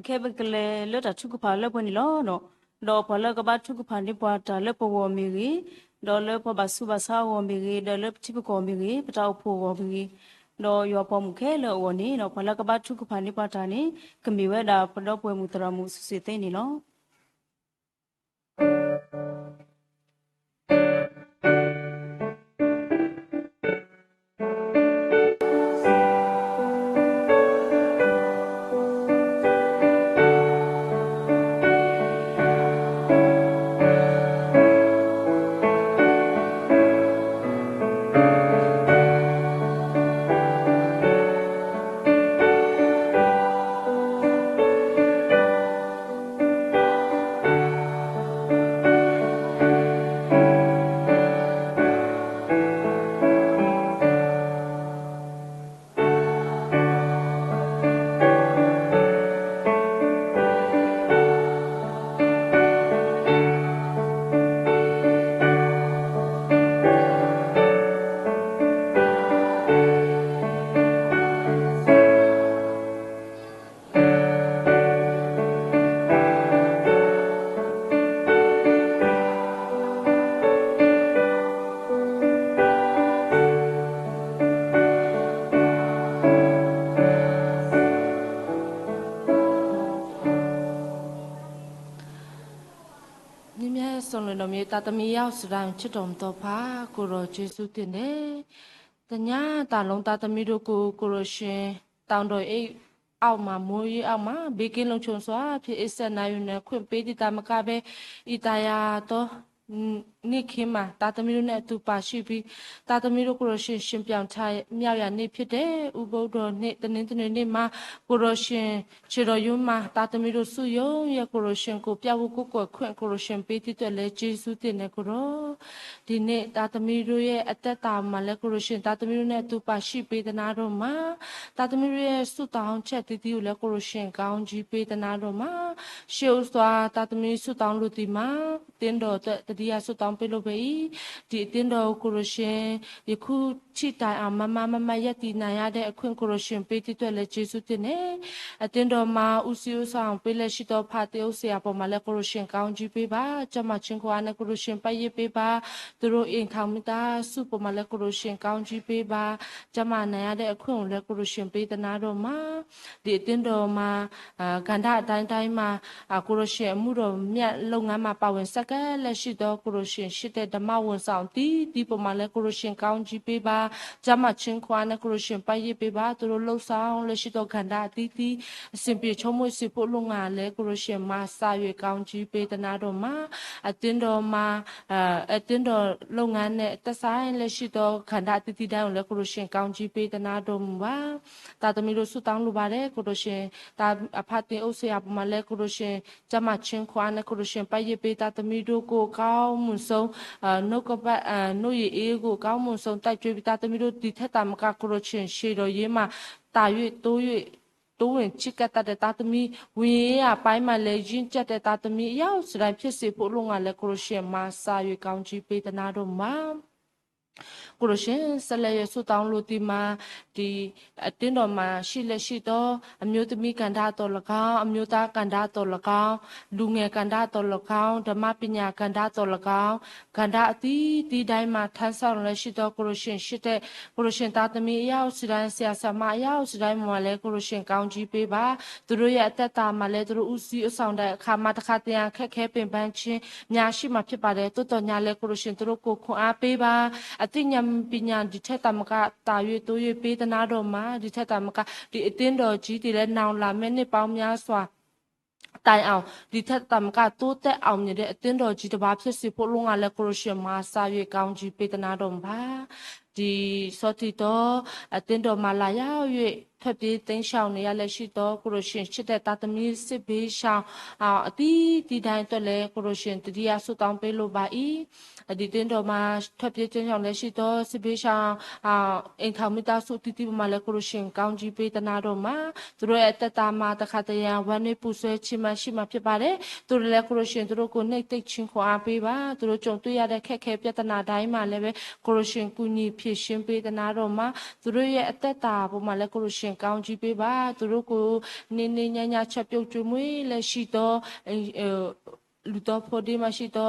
အခဲပကလဲၤလၢတၢ်ထုကဖၣ်လၢပှဲၤန့ၣ်လီၤ. ဒီးပှၤလၢကဘါထုကဖၣ်န့ၢ်ပှၤတၢ်လၢပဂီၢ်မ့ၢ်ဂ့ၤ, ဒီးလၢပှၤဘၣ်ဆူးဘၣ်ဆါအဂီၢ်မ့ၢ်ဂ့ၤ, ဒီးလၢပထံပကီၢ်မ့ၢ်ဂ့ၤ, ပတၢ်အိၣ်ဖှိၣ်အဂီၢ်မ့ၢ်ဂ့ၤ, ဒီးယွၤပိာ်မုၣ်ခဲလၢာ်အဂီၢ်န့ၣ် ပှၤလၢကဘါထုကဖၣ်န့ၢ်ပှၤတၢ်န့ၣ် ကမ့ၢ်ဝဲဒၣ်ပဒီပုၢ်ဝဲၢ်မုၣ်သရၣ်မုၣ်စုစ့ၣ်သ့န့ၣ်လီၤ. မ့မ့ၢ်စီၤလ့ၤနီၣ်မ့ၢ်တၢ်သမံသမိးယါစဒါဆၢတီၢ်မတီၤဖး ကိးဒီးက့ၤဆူတ့ၢ်န့ၣ်, သညါတၢ်လီၢ်တၢ်သမံသမိးဒိၣ်ကိး ကိးဒီးက့ၤ တောင်တော်အိပ်မး မိုးရေးအောက်မှာ ဘးက့လိာ်ဆိစွာ ဖြစ် အ့စတၢ်နၢ်ယိၤန့ၣ် ခွင့်ပေးတံၢ်တၢ်မကဘဲ အံးတၢ်ယၤတီ န့ၢ်ခ့မး တၢ်သမံသမိးဒိၣ်န့ၣ်အတူၢ်ပာ်စံးပံ, တၢ်သမံသမိးဒိၣ်ကိးဒီးက့ၤ ရှင်ပြန်ထမြောက်ရာနေ့ဖြစ်တယ် ဥပုသ်နေ့ တနင်္ဂနွေနေ့မှာ ကိးဒီးက့ၤ ခြေတော်ရိုးမှာ တၢ်သမံသမိးဒိၣ် စုရုံးရဲ့ ကိးဒီးက့ၤ ကိုယ်ပြပ်ဝတ်ကိုးကွယ်ခွင့် ကိးဒီးက့ၤ ပေးတံၢ်တၢ်လၢက့ၤဆူတ့ၢ်န့ၣ် ကိးဒီး ဒ်န့ၣ် တၢ်သမံသမိးဒိၣ်ရဲ့အသက်တာမှာလည်း ကိးဒီးက့ၤ တၢ်သမံသမိးဒိၣ်န့ၣ်အတူၢ်ပာ်စံးပံသနာ်ဒိၣ်မး, တၢ်သမံသမိးဒိၣ်ရဲ့ဆုတောင်းချက်သ့ၣ်သ့ၣ်အိၣ်လၢ ကိးဒီးက့ၤ ကောင်းကြီးပေးသနာ်ဒိၣ်မး, ရှေးဦးစွာ တၢ်သမံသမိးဒိၣ်ဆုတောင်းလိာ်သ့ၣ်မး, အသင်းတော်အတွက် တရားဆုတောင်းပေးလိာ်ဖဲအံၤ, ဒီးအသင်းတော် ကိးဒီးက့ၤ ယခုထိတိုင်အောင် မားမားမတ်မတ်ရပ်တည်နိုင်ရတဲ့အခွင့် ကိးဒီးက့ၤ ပေးတံၢ်တၢ်လၢက့ၤဆူတ့ၢ်န့ၣ်, အသင်းတော်မှာ ဦးစီးဦးဆောင်ပေးလၢ ရှိတော်ဖာ သင်းအုပ်ဆရာပေါ်မှာလည်း ကိးဒီးက့ၤ ကောင်းကြီးပေးပါ, ကျန်းမာခြင်းခွန်အားနဲ့ ကိးဒီးက့ၤ ပတ်ရစ်ပေးပါ, သူတို့အိမ်ထောင်မိသားစုပေါ်မှာလည်း ကိးဒီးက့ၤ ကောင်းကြီးပေးပါ, ကျန်းမာနိုင်ရတဲ့အခွင့်ကိုလည်း ကိးဒီးက့ၤ ပေးသနာ်ဒိၣ်မး, ဒီးအသင်းတော်မှာ ကဏ္ဍအတိုင်းတိုင်းမှာ ကိးဒီးက့ၤ အမှုတော်မြတ်လုပ်ငန်းမှာ ပါဝင်ဆက်ကပ်လၢရှိသော ကိးဒီးက့ၤ ရှိတဲ့ဓမ္မဝန်ဆောင်အသီးသီးပေါ်မှာလည်း ကိးဒီးက့ၤ ကောင်းကြီးပေးပါ, ကျန်းမာခြင်းခွန်အားနဲ့ ကိးဒီးက့ၤ ပတ်ရစ်ပေးပါ, သူတို့လုပ်ဆောင်လၢရှိသောကဏ္ဍအသီးသီး အဆင်ပြေချောမွေ့စေဖို့ လုပ်ငန်းလည်း ကိးဒီးက့ၤ မၤစၢ်၍ ကောင်းကြီးပေးသနာ်ဒိၣ်မး, အသင်းတော်မှာ အသင်းတော်လုပ်ငန်းနဲ့ သက်ဆိုင်လၢရှိသောကဏ္ဍအသီးသီးတိုင်းကိုလည်း ကိးဒီးက့ၤ ကောင်းကြီးပေးသနာ်ဒိၣ်မးဘၣ်. တၢ်သမံသမိးဒိၣ်ဆုတောင်းလိာ်ပါတယ် ကိးဒီးက့ၤ, တၢ်အဖါသ့ၣ်အိၣ်ဆရာပေါ်မှာလည်း ကိးဒီးက့ၤ ကျန်းမာခြင်းခွန်အားနဲ့ ကိးဒီးက့ၤ ပတ်ရစ်ပေး တၢ်သမံသမိးဒိၣ်ကို ကောင်းမွန်ဆုံး နှုတ်ကပတ် နှုတ်ရေအေးကို ကောင်းမွန်ဆုံး တိုက်ကျွေးပြီး တၢ်သမံသမိးဒိၣ် ဒ်ထက်သာမက ကိးဒီးက့ၤ ခြေတော်ရင်းမှာ တာ၍တိုး၍ တိုးဝင်ချဉ်းကပ်တတ်တဲ့ သားသမီး, ဝိညာဉ်ရေးရာပိုင်းမှာလည်း ရင့်ကျက်တဲ့ သားသမီး အယောက် စတိုင်း ဖြစ်စေဖို့ လုပ်ငန်းလည်း ကိးဒီးက့ၤ မၤစၢ်၍ ကောင်းကြီးပေးသနာ်ဒိၣ်မး ကိးဒီးက့ၤ ဆက်လက်၍ ဆုတောင်းလိာ်သ့ၣ်မး, ဒီး အသင်းတော်မှာ ရှိလျက်ရှိသော အမျိုးသမီးကဏ္ဍသော်လည်းကောင်း, အမျိုးသားကဏ္ဍသော်လည်းကောင်း, လူငယ်ကဏ္ဍသော်လည်းကောင်း, ဓမ္မပညာကဏ္ဍသော်လည်းကောင်း, ကဏ္ဍအသီးသီးတိုင်းမှာ ထမ်းဆောင်လျက်ရှိသော ကိးဒီးက့ၤ ရှိတဲ့ ကိးဒီးက့ၤ သားသမီး အယောက် စတိုင်း ဆရာဆရာမ အယောက် စတိုင်းပေါ်မှာလည်း ကိးဒီးက့ၤ ကောင်းကြီးပေးပါ, သူတို့ရဲ့ အသက်တာမှာလည်း သူတို့ ဦးစီးဦးဆောင်တဲ့အခါမှာ တခါတရံ အခက်အခဲ ပင်ပန်းခြင်း များရှိမှာဖြစ်ပါတယ်, သို့သော်ငြားလည်း ကိးဒီးက့ၤ သူတို့ကို ခွန်အားပေးပါ, အသိဉာဏ်ပညာ ဒ်ထက်သာမက တာ၍တိုး၍ ပေးသနာ်ဒိၣ်မး, ဒ်ထက်သာမက ဒီးအသင်းတော်ကြီး ဒီးလည်း နောင်လာမယ့်နှစ်ပေါင်းများစွာ တိုင်အောင် ဒီးထက်သာမက တိုးတက်အောင်မြင်တဲ့ အသင်းတော်ကြီးတစ်ပါး ဖြစ်စေဖို့ လုပ်ငန်းလည်း ကိးဒီးက့ၤ မၤစၢ်၍ ကောင်းကြီးပေးသနာ်ဒိၣ်မးဘၣ်. ဒီး အသင်းတော်မှာ လာရောက်၍ ထွက်ပြေးတိမ်းရှောင်နေရလျက်ရှိသော ကိးဒီးက့ၤ ချစ်တဲ့သားသမီး စစ်ဘေးရှောင် အသီးသီးတိုင်းအတွက်လည်း ကိးဒီးက့ၤ တရားဆုတောင်းပေးလိုပါ၏. ဒီးအသင်းတော်မှာ ထွက်ပြေးတိမ်းရှောင်လျက်ရှိသော စစ်ဘေးရှောင် အိမ်ထောင်မိသားစုအသီးသီးပေါ်မှာလည်း ကိးဒီးက့ၤ ကောင်းကြီးပေးသနာ်ဒိၣ်မး, သူတို့ရဲ့အသက်တာမှာ တခါတရံ ဝမ်းနည်းပူဆွဲခြင်း မရှိမှာဖြစ်ပါတယ်, သူတို့လည်း ကိးဒီးက့ၤ သူတို့ကို နှစ်သိမ့်ခြင်းခွန်အားပေးပါ, သူတို့ကြုံတွေ့ရတဲ့ ခက်ခဲပြဿနာတိုင်းမှာလည်းပဲ ကိးဒီးက့ၤ ကူညီ ဖြေရှင်းပေးသနာ်ဒိၣ်မး, သူတို့ရဲ့အသက်တာပေါ်မှာလည်း ကိုယ်တော်ရှင် ကောင်းကြီးပေးပါ, သူတို့ကို နေ့နေ့ညည ချက်ပြုတ်ကျွေးမွေးလၢရှိသော လူသောဖိဒိၣ်မးရှိသော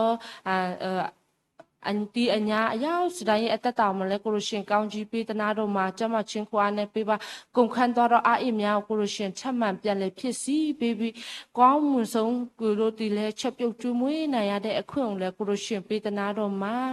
အသီးအညါ အယောက်တိုင်းရဲ့အသက်တာမှာလည်း ကိုယ်တော်ရှင် ကောင်းကြီးပေးသနာ်ဒိၣ်မး, ကျန်းမာခြင်းခွန်အားနဲ့ပေးပါ, ကုန်ခန်းသွားတော့ အားအစ်များကို ကိုယ်တော်ရှင် ထပ်မံပြန်လည်ဖြည့်ဆည်းပေးပြီး ကောင်းမွန်ဆုံး ကိုယ်တို့သည်လည်း ချက်ပြုတ်ကျွေးမွေးနိုင်ရတဲ့အခွင့်ကိုလည်း ကိုယ်တော်ရှင် ပေးသနာ်ဒိၣ်မး.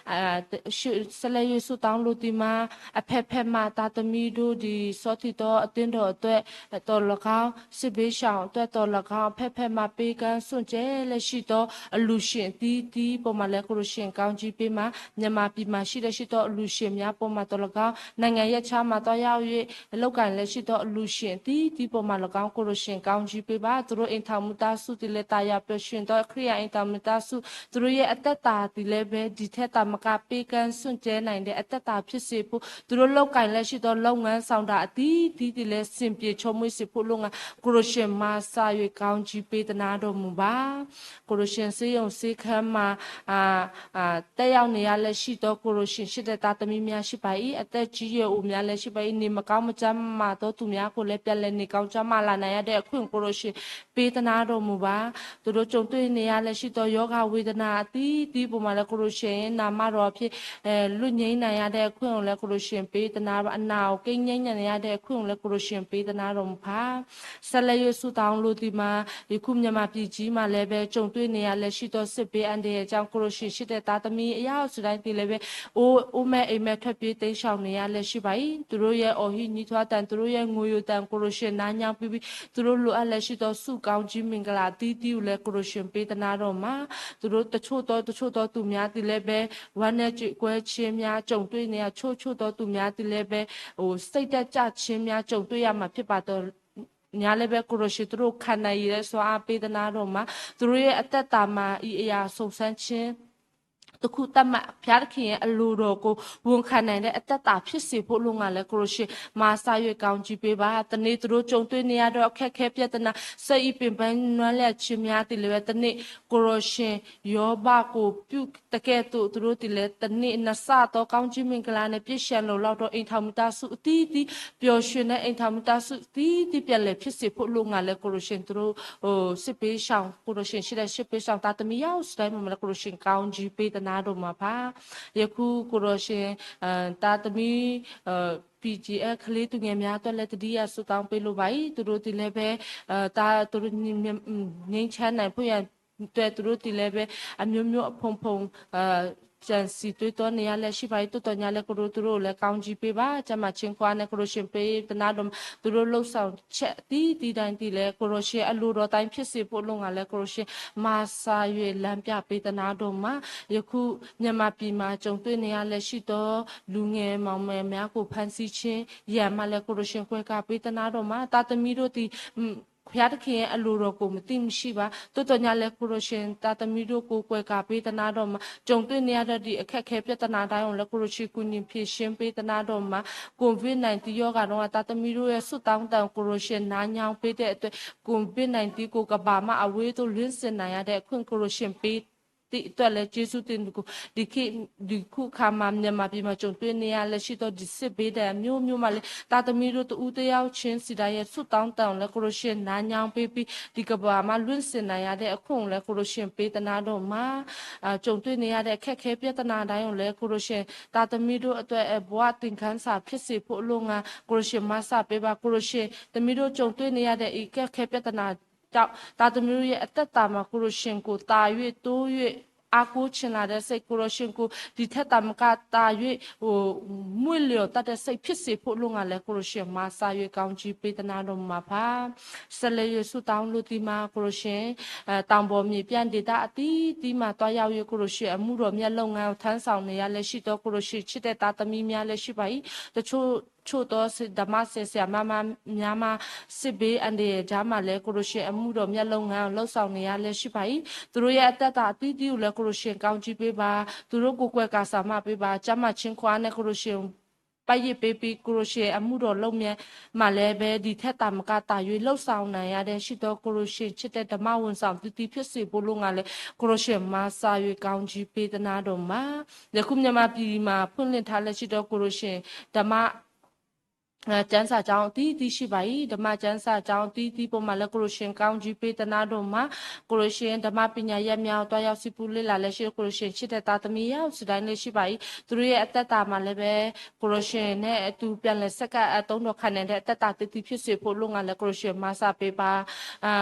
ဆက်လက်၍ ဆုတောင်းလိုသည်မှာ အဖက်ဖက်မှ သားသမီးတို့သည် ဆောထီသောအသင်းတော်အတွက်သော်လည်းကောင်း၊ စစ်ဘေးရှောင်အတွက်သော်လည်းကောင်း၊ အဖက်ဖက်မှ ပေးကမ်းစွန့်ကြဲလျက်ရှိသော အလှူရှင်အသီးသီးပေါ်မှာလည်း ကိုယ်တော်ရှင် ကောင်းကြီးပေးမှာ၊ မြန်မာပြည်မှာရှိတဲ့ ရှိသောအလှူရှင်များပေါ်မှာသော်လည်းကောင်း၊ နိုင်ငံရပ်ခြားမှာသွားရောက်၍ လုပ်ကိုင်လျက်ရှိသော အလှူရှင်အသီးသီးပေါ်မှာလည်းကောင်း ကိုယ်တော်ရှင် ကောင်းကြီးပေးပါ။ သူတို့အိမ်ထောင်မိသားစုသည်လည်း သာယာပျော်ရွှင်သော ခရစ်ယာန်အိမ်ထောင်မိသားစု သူတို့ရဲ့အသက်တာသည်လည်းပဲ ဒီထက်သာမက ပေးကမ်းစွန့်ကြဲနိုင်တဲ့ အသက်တာဖြစ်စေဖို့၊ သူတို့လုပ်ကိုင်လျက်ရှိသော လုပ်ငန်းဆောင်တာအသီးသီးသည်လည်း စင်ပြေချောမွေ့စေဖို့ လုပ်ငန်း ကိုယ်တော်ရှင် မၤစၢ်၍ ကောင်းကြီးပေးသနာ်တော်မူပါ။ ကိုယ်တော်ရှင် ဆေးရုံဆေးခန်းမှာ အာအာ တက်ရောက်နေရလျက်ရှိသော ကိုယ်တော်ရှင် ချစ်တဲ့သားသမီးများရှိပါ၏။ အသက်ကြီးရွယ်အိုများလည်းရှိပါ၏။ နေမကောင်းမကျန်းမာသောသူများကိုလည်း ပြန်လည်နေကောင်းကျန်းမာလာနိုင်ရတဲ့အခွင့် ကိုယ်တော်ရှင် ပေးသနာ်တော်မူပါ။ သူတို့ကြုံတွေ့နေရလျက်ရှိသော ရောဂါဝေဒနာအသီးသီးပေါ်မှာလည်း ကိုယ်တော်ရှင် နာမတော်အဖြစ် လွတ်ငြိမ်းနိုင်ရတဲ့အခွင့် ကိုယ်တော်ရှင် ပေးသနာ်တော်၊ အနာကို ကင်းငြိမ်းနိုင်ရတဲ့အခွင့် ကိုယ်တော်ရှင် ပေးသနာ်တော်မူပါ။ ဆက်လက်၍ ဆုတောင်းလိုသည်မှာ ယခုမြန်မာပြည်ကြီးမှာလည်းပဲ ကြုံတွေ့နေရလျက်ရှိသော စစ်ဘေးအန္တရာယ်ကြောင့် ကိုယ်တော်ရှင် ချစ်တဲ့သားသမီး အယောက်တိုင်းသည်လည်းပဲ အိုးအိုးမဲ့အိမ်မဲ့ ထွက်ပြေးတိမ်းရှောင်နေရလျက်ရှိပါ၏။ သူတို့ရဲ့ အော်ဟစ်ညည်းတွားသံ၊ သူတို့ရဲ့ ငိုယိုသံ ကိုယ်တော်ရှင် နားညောင်းပြီးပြီ။ သူတို့လိုအပ်လျက်ရှိသော ဆုကောင်းကြီးမင်္ဂလာအသီးသီးကိုလည်း ကိုယ်တော်ရှင် ပေးသနာ်တော်မူပါ။ သူတို့တချို့သော တချို့သောသူများသည်လည်းပဲ ဝမ်းနည်းကြေကွဲခြင်းများ ကြုံတွေ့နေရ၊ တချို့တချို့သောသူများသည်လည်းပဲ ဟိုစိတ်ဓာတ်ကျခြင်းများ ကြုံတွေ့ရမှာဖြစ်ပါသော် ညါလည်းပဲ ကိုယ်တော်ရှင် သူတို့ခံနိုင်ရည်စွမ်းအား ပေးသနာ်တော်မူပါ။ သူတို့ရဲ့အသက်တာမှာ ဤအရာစုံစမ်းခြင်း တစ်ခုသတ်မှတ် ဘုရားသခင်ရဲ့အလိုတော်ကို ဝန်ခံနိုင်တဲ့ အသက်တာဖြစ်စေဖို့ လုပ်ငန်းလည်း ကိုယ်တော်ရှင် မၤစၢ်၍ ကောင်းကြီးပေးပါ။ တနေ့သူတို့ကြုံတွေ့နေရသော အခက်အခဲပြဿနာ စိတ်အပင်ပန်းနွမ်းနယ်ခြင်းများသည်လည်းပဲ တနေ့ ကိုယ်တော်ရှင် ယောဘကို ပြုတကဲ့သို့ သူတို့သည်လည်း တနေ့ နှစ်ဆသော ကောင်းကြီးမင်္ဂလာနှင့် ပြည့်စုံလုံလောက်သော အိမ်ထောင်မိသားစုအသီးသီး ပျော်ရွှင်တဲ့ အိမ်ထောင်မိသားစုအသီးသီး ပြန်လည်ဖြစ်စေဖို့ လုပ်ငန်းလည်း ကိုယ်တော်ရှင် သူတို့ ဟိုစစ်ပေးဆောင် ကိုယ်တော်ရှင် ရှိတဲ့ စစ်ပေးဆောင် သားသမီးယောက်တိုင်းမှာလည်း ကိုယ်တော်ရှင် ကောင်းကြီးပေးသနာ်တော်မူပါ။ ယခု ကိုယ်တော်ရှင် အဲ သားသမီး အဲ ပီႇတီႇအၢၣ် ကလေးသူငယ်များအတွက်လည်း တတိယဆုတောင်းပေးလိုပါ၏။ သူတို့သည်လည်းပဲ အဲ သား သူတို့ ငြိမ်းချမ်းနိုင်ဖို့ရန်အတွက် သူတို့သည်လည်းပဲ အမျိုးမျိုးအဖုံဖုံ အဲ ကြံစည်တွေးတောနေရလျက်ရှိပါ၏။ သို့သော်ငြါးလည်း ကိုယ်တော်သူတို့ကိုလည်း ကောင်းကြီးပေးပါ။ ကျန်းမာခြင်းခွန်အားနဲ့ ကိုယ်တော်ရှင် ပေးသနာ်တော်မူပါ။ သူတို့လုပ်ဆောင်ချက်အသီးသီးတိုင်းသည်လည်း ကိုယ်တော်ရှင် အလိုတော်တိုင်းဖြစ်စေဖို့ လုပ်ငန်းလည်း ကိုယ်တော်ရှင် မၤစၢ်၍ လမ်းပြပေးသနာ်တော်မူပါ။ ယခု မြန်မာပြည်မှာ ကြုံတွေ့နေရလျက်ရှိသော လူငယ်မောင်မယ်များကို ဖမ်းဆီးခြင်းရန်မှလည်း ကိုယ်တော်ရှင် ကွယ်ကာပေးသနာ်တော်မူပါ။ သားသမီးတို့သည် ဘုရားသခင်ရဲ့အလိုတော်ကို မသိမရှိပါ။ သို့သော်ငြါးလည်း ကိုယ်တော်ရှင် သားသမီးတို့ကို ကွယ်ကာပေးသနာ်တော်မူပါ။ ကြုံတွေ့နေရတဲ့ ဒီအခက်အခဲပြဿနာတိုင်းကိုလည်း ကိုယ်တော်ရှင် ကူညီဖြေရှင်းပေးသနာ်တော်မူပါ။ ကိုဗစ်-နာइनတီအင်း ရောဂါတုန်းက သားသမီးတို့ရဲ့ ဆုတောင်းသံကို ကိုယ်တော်ရှင် နားညောင်းပေးတဲ့အတွက် ကိုဗစ်-နာइनတီအင်း ကို ကမ္ဘာမှအဝေးသို့ လွင့်စင်နိုင်ရတဲ့အခွင့် ကိုယ်တော်ရှင် ပေးသည့်အတွက်လည်း ကျေးဇူးတင်ကို ဒီခေတ် ဒီခုအခါမှာ မြန်မာပြည်မှာ ကြုံတွေ့နေရလျက်ရှိသော ဒီစစ်ဘေးဒဏ်အမျိုးမျိုးမှာလည်း သားသမီးတို့ တစ်ဦးတစ်ယောက်ချင်းစီတိုင်းရဲ့ ဆုတောင်းသံကိုလည်း ကိုယ်တော်ရှင် နားညောင်းပေးပြီး ဒီကမ္ဘာမှ လွင့်စင်နိုင်ရတဲ့အခွင့်ကိုလည်း ကိုယ်တော်ရှင် ပေးသနာ်တော်မူပါ။ အာ ကြုံတွေ့နေရတဲ့ အခက်အခဲပြဿနာတိုင်းကိုလည်း ကိုယ်တော်ရှင် သားသမီးတို့အတွက် ဘဝသင်ခန်းစာဖြစ်စေဖို့ အလို့ငှာ ကိုယ်တော်ရှင် မၤစၢ်ပေးပါ။ ကိုယ်တော်ရှင် သမီးတို့ ကြုံတွေ့နေရတဲ့ အခက်အခဲပြဿနာ ကြောင့် သားသမီးတို့ရဲ့အသက်တာမှာ ကိုယ်တော်ရှင်ကို သာ၍ တိုး၍ အားကိုးချင်လာတဲ့စိတ်၊ ကိုယ်တော်ရှင်ကို ဒီထက်သာမက သာ၍ ဟို မွေ့လျော်တတ်တဲ့စိတ် ဖြစ်စေဖို့ လုပ်ငန်းလည်း ကိုယ်တော်ရှင် မၤစၢ်၍ ကောင်းချီးပေးသနာ်တော်မူပါ။ ဆက်လက်၍ ဆုတောင်းလိုသည်မှာ ကိုယ်တော်ရှင် အဲ တောင်ပေါ်မြေပြန့်ဒေသအသီးသီးမှာ သွားရောက်၍ ကိုယ်တော်ရှင် အမှုတော်မြတ်လုပ်ငန်းကို ထမ်းဆောင်နေရလျက်ရှိသော ကိုယ်တော်ရှင် ချစ်တဲ့သားသမီးများလည်း ရှိပါ၏။ တချို့ ချို့သော ဓမ္မဆရာ ဆရာမများမှာ စစ်ဘေးအန္တရာယ်ကြားမှာလည်း ကိုယ်တော်ရှင် အမှုတော်မြတ်လုပ်ငန်းကို လုပ်ဆောင်နေရလျက်ရှိပါ၏။ သူတို့ရဲ့အသက်တာအသီးသီးကိုလည်း ကိုယ်တော်ရှင် ကောင်းချီးပေးပါ။ သူတို့ကို ကွယ်ကာစၢ်မၤပေးပါ။ ကျန်းမာခြင်းခွန်အားနဲ့ ကိုယ်တော်ရှင် ပၢ်ယ့ၣ်ပ့ပံ ကိုရရှင်အမှုတော်လုပ်မြဲမှာလည်းပဲ ဒီထက်သာမက သာ၍ လုပ်ဆောင်နိုင်ရတဲ့ ရှိသော ကိုရရှင်ချစ်တဲ့ ဓမ္မဝန်ဆောင် သီသီဖြစ်စေဖို့ လိုငါလည်း ကိုရရှင် မၤစၢၤ ကောင်းကြီးပေးသနားတော်မှာ ယခုမြန်မာပြည်မှာ ဖွင့်လှစ်ထားလျက်ရှိသော ကိုရရှင် ဓမ္မ ကျမ်းစာကျောင်းအသီးသီးရှိပါ၏။ ဓမ္မကျမ်းစာကျောင်းအသီးသီးပေါ်မှာလည်း ကိုရရှင်ကောင်းကြီးပေးသနားတော်မှာ ကိုရရှင်ဓမ္မပညာရပ်များကို သွားရောက်ဆည်းပူးလေ့လာလျက်ရှိတဲ့ ကိုရရှင်ချစ်တဲ့သားသမီး ယောက်ျားတိုင်းလည်းရှိပါ၏။ သူတို့ရဲ့အသက်တာမှာလည်းပဲ ကိုရရှင်နဲ့အတူ ပြန်လည်ဆက်ကပ်အသုံးတော်ခံနိုင်တဲ့ အသက်တာသီးသီးဖြစ်စေဖို့ လိုငါလည်း ကိုရရှင်မၤစၢၤပေးပါ။ အာ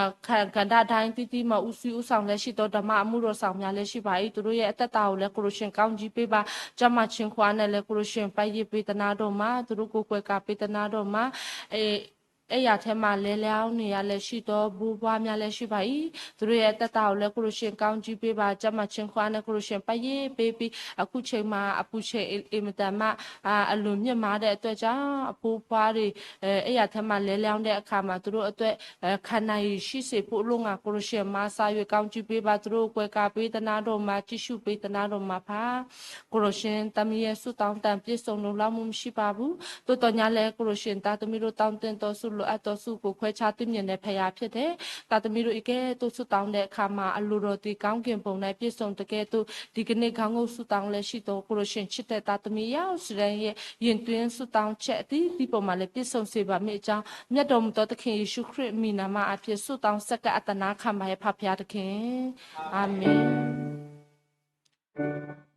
ကဏ္ဍတိုင်းသီးသီးမှာ ဦးစီးဦးဆောင်လျက်ရှိသော ဓမ္မအမှုတော်ဆောင်များလည်းရှိပါ၏။ သူတို့ရဲ့အသက်တာကိုလည်း ကိုရရှင်ကောင်းကြီးပေးပါ။ ကျန်းမာခြင်းခွန်အားနဲ့လည်း ကိုရရှင်ပၢ်ယ့ၣ်ပေးသနားတော်မှာ သူတို့ကိုကွယ်ကာပေးသနားတော်မှာ အဲ အဲ့ရထဲမှာလဲလျောင်းနေရလျက်ရှိသော ဘိုးဘွားများလည်းရှိပါ၏။ သူတို့ရဲ့အသက်တာကိုလည်း ကိုရရှင်ကောင်းကြီးပေးပါ။ ကျန်းမာခြင်းခွန်အားနဲ့ ကိုရရှင်ပၢ်ယ့ၣ်ပေးပြီး အခုချိန်မှာ အပူချိန်အင်မတန်မှ အာ အလွန်မြင့်မားတဲ့အတွက်ကြောင့် အဘိုးဘွားတွေ အဲ အဲ့ရထဲမှာလဲလျောင်းတဲ့အခါမှာ သူတို့အတွက် ခံနိုင်ရည်ရှိစေဖို့ လိုငါ ကိုရရှင်မၤစၢၤ ကောင်းကြီးပေးပါ။ သူတို့ကိုကွယ်ကာပေးသနားတော်မှာ ကြည့်ရှုပေးသနားတော်မှာပါ။ ကိုရရှင် သားသမီးရဲ့ဆုတောင်းတန်ပြည့်စုံလုံလောက်မှုမရှိပါဘူး။ သို့သော်ငြားလည်း ကိုရရှင် သားသမီးတို့တောင်းသင့်သောဆု လိုအပ်သောဆုကို ခွဲခြားသိမြင်တဲ့ဘုရားဖြစ်တယ်။ သားသမီးတို့ အကဲသို့ဆုတောင်းတဲ့အခါမှာ အလိုတော်သည်ကောင်းကင်ဘုံ၌ပြည့်စုံသကဲ့သို့ ဒီကနေ့ကောင်းကင်ဆုတောင်းလျက်ရှိသော ကိုရရှင်ချစ်တဲ့သားသမီး ယောက်ျားတိုင်းရဲ့ ရင်သွင်းဆုတောင်းချက်အသီးသီးပေါ်မှာလည်း ပြည့်စုံစေပါမည်အကြောင်း မြတ်တော်မူသောသခင်ယေရှုခရစ်အမည်နာမအားဖြင့် ဆုတောင်းဆက်ကပ်အသနားခံပါရဲ့ ဖခင်။ အာမင်။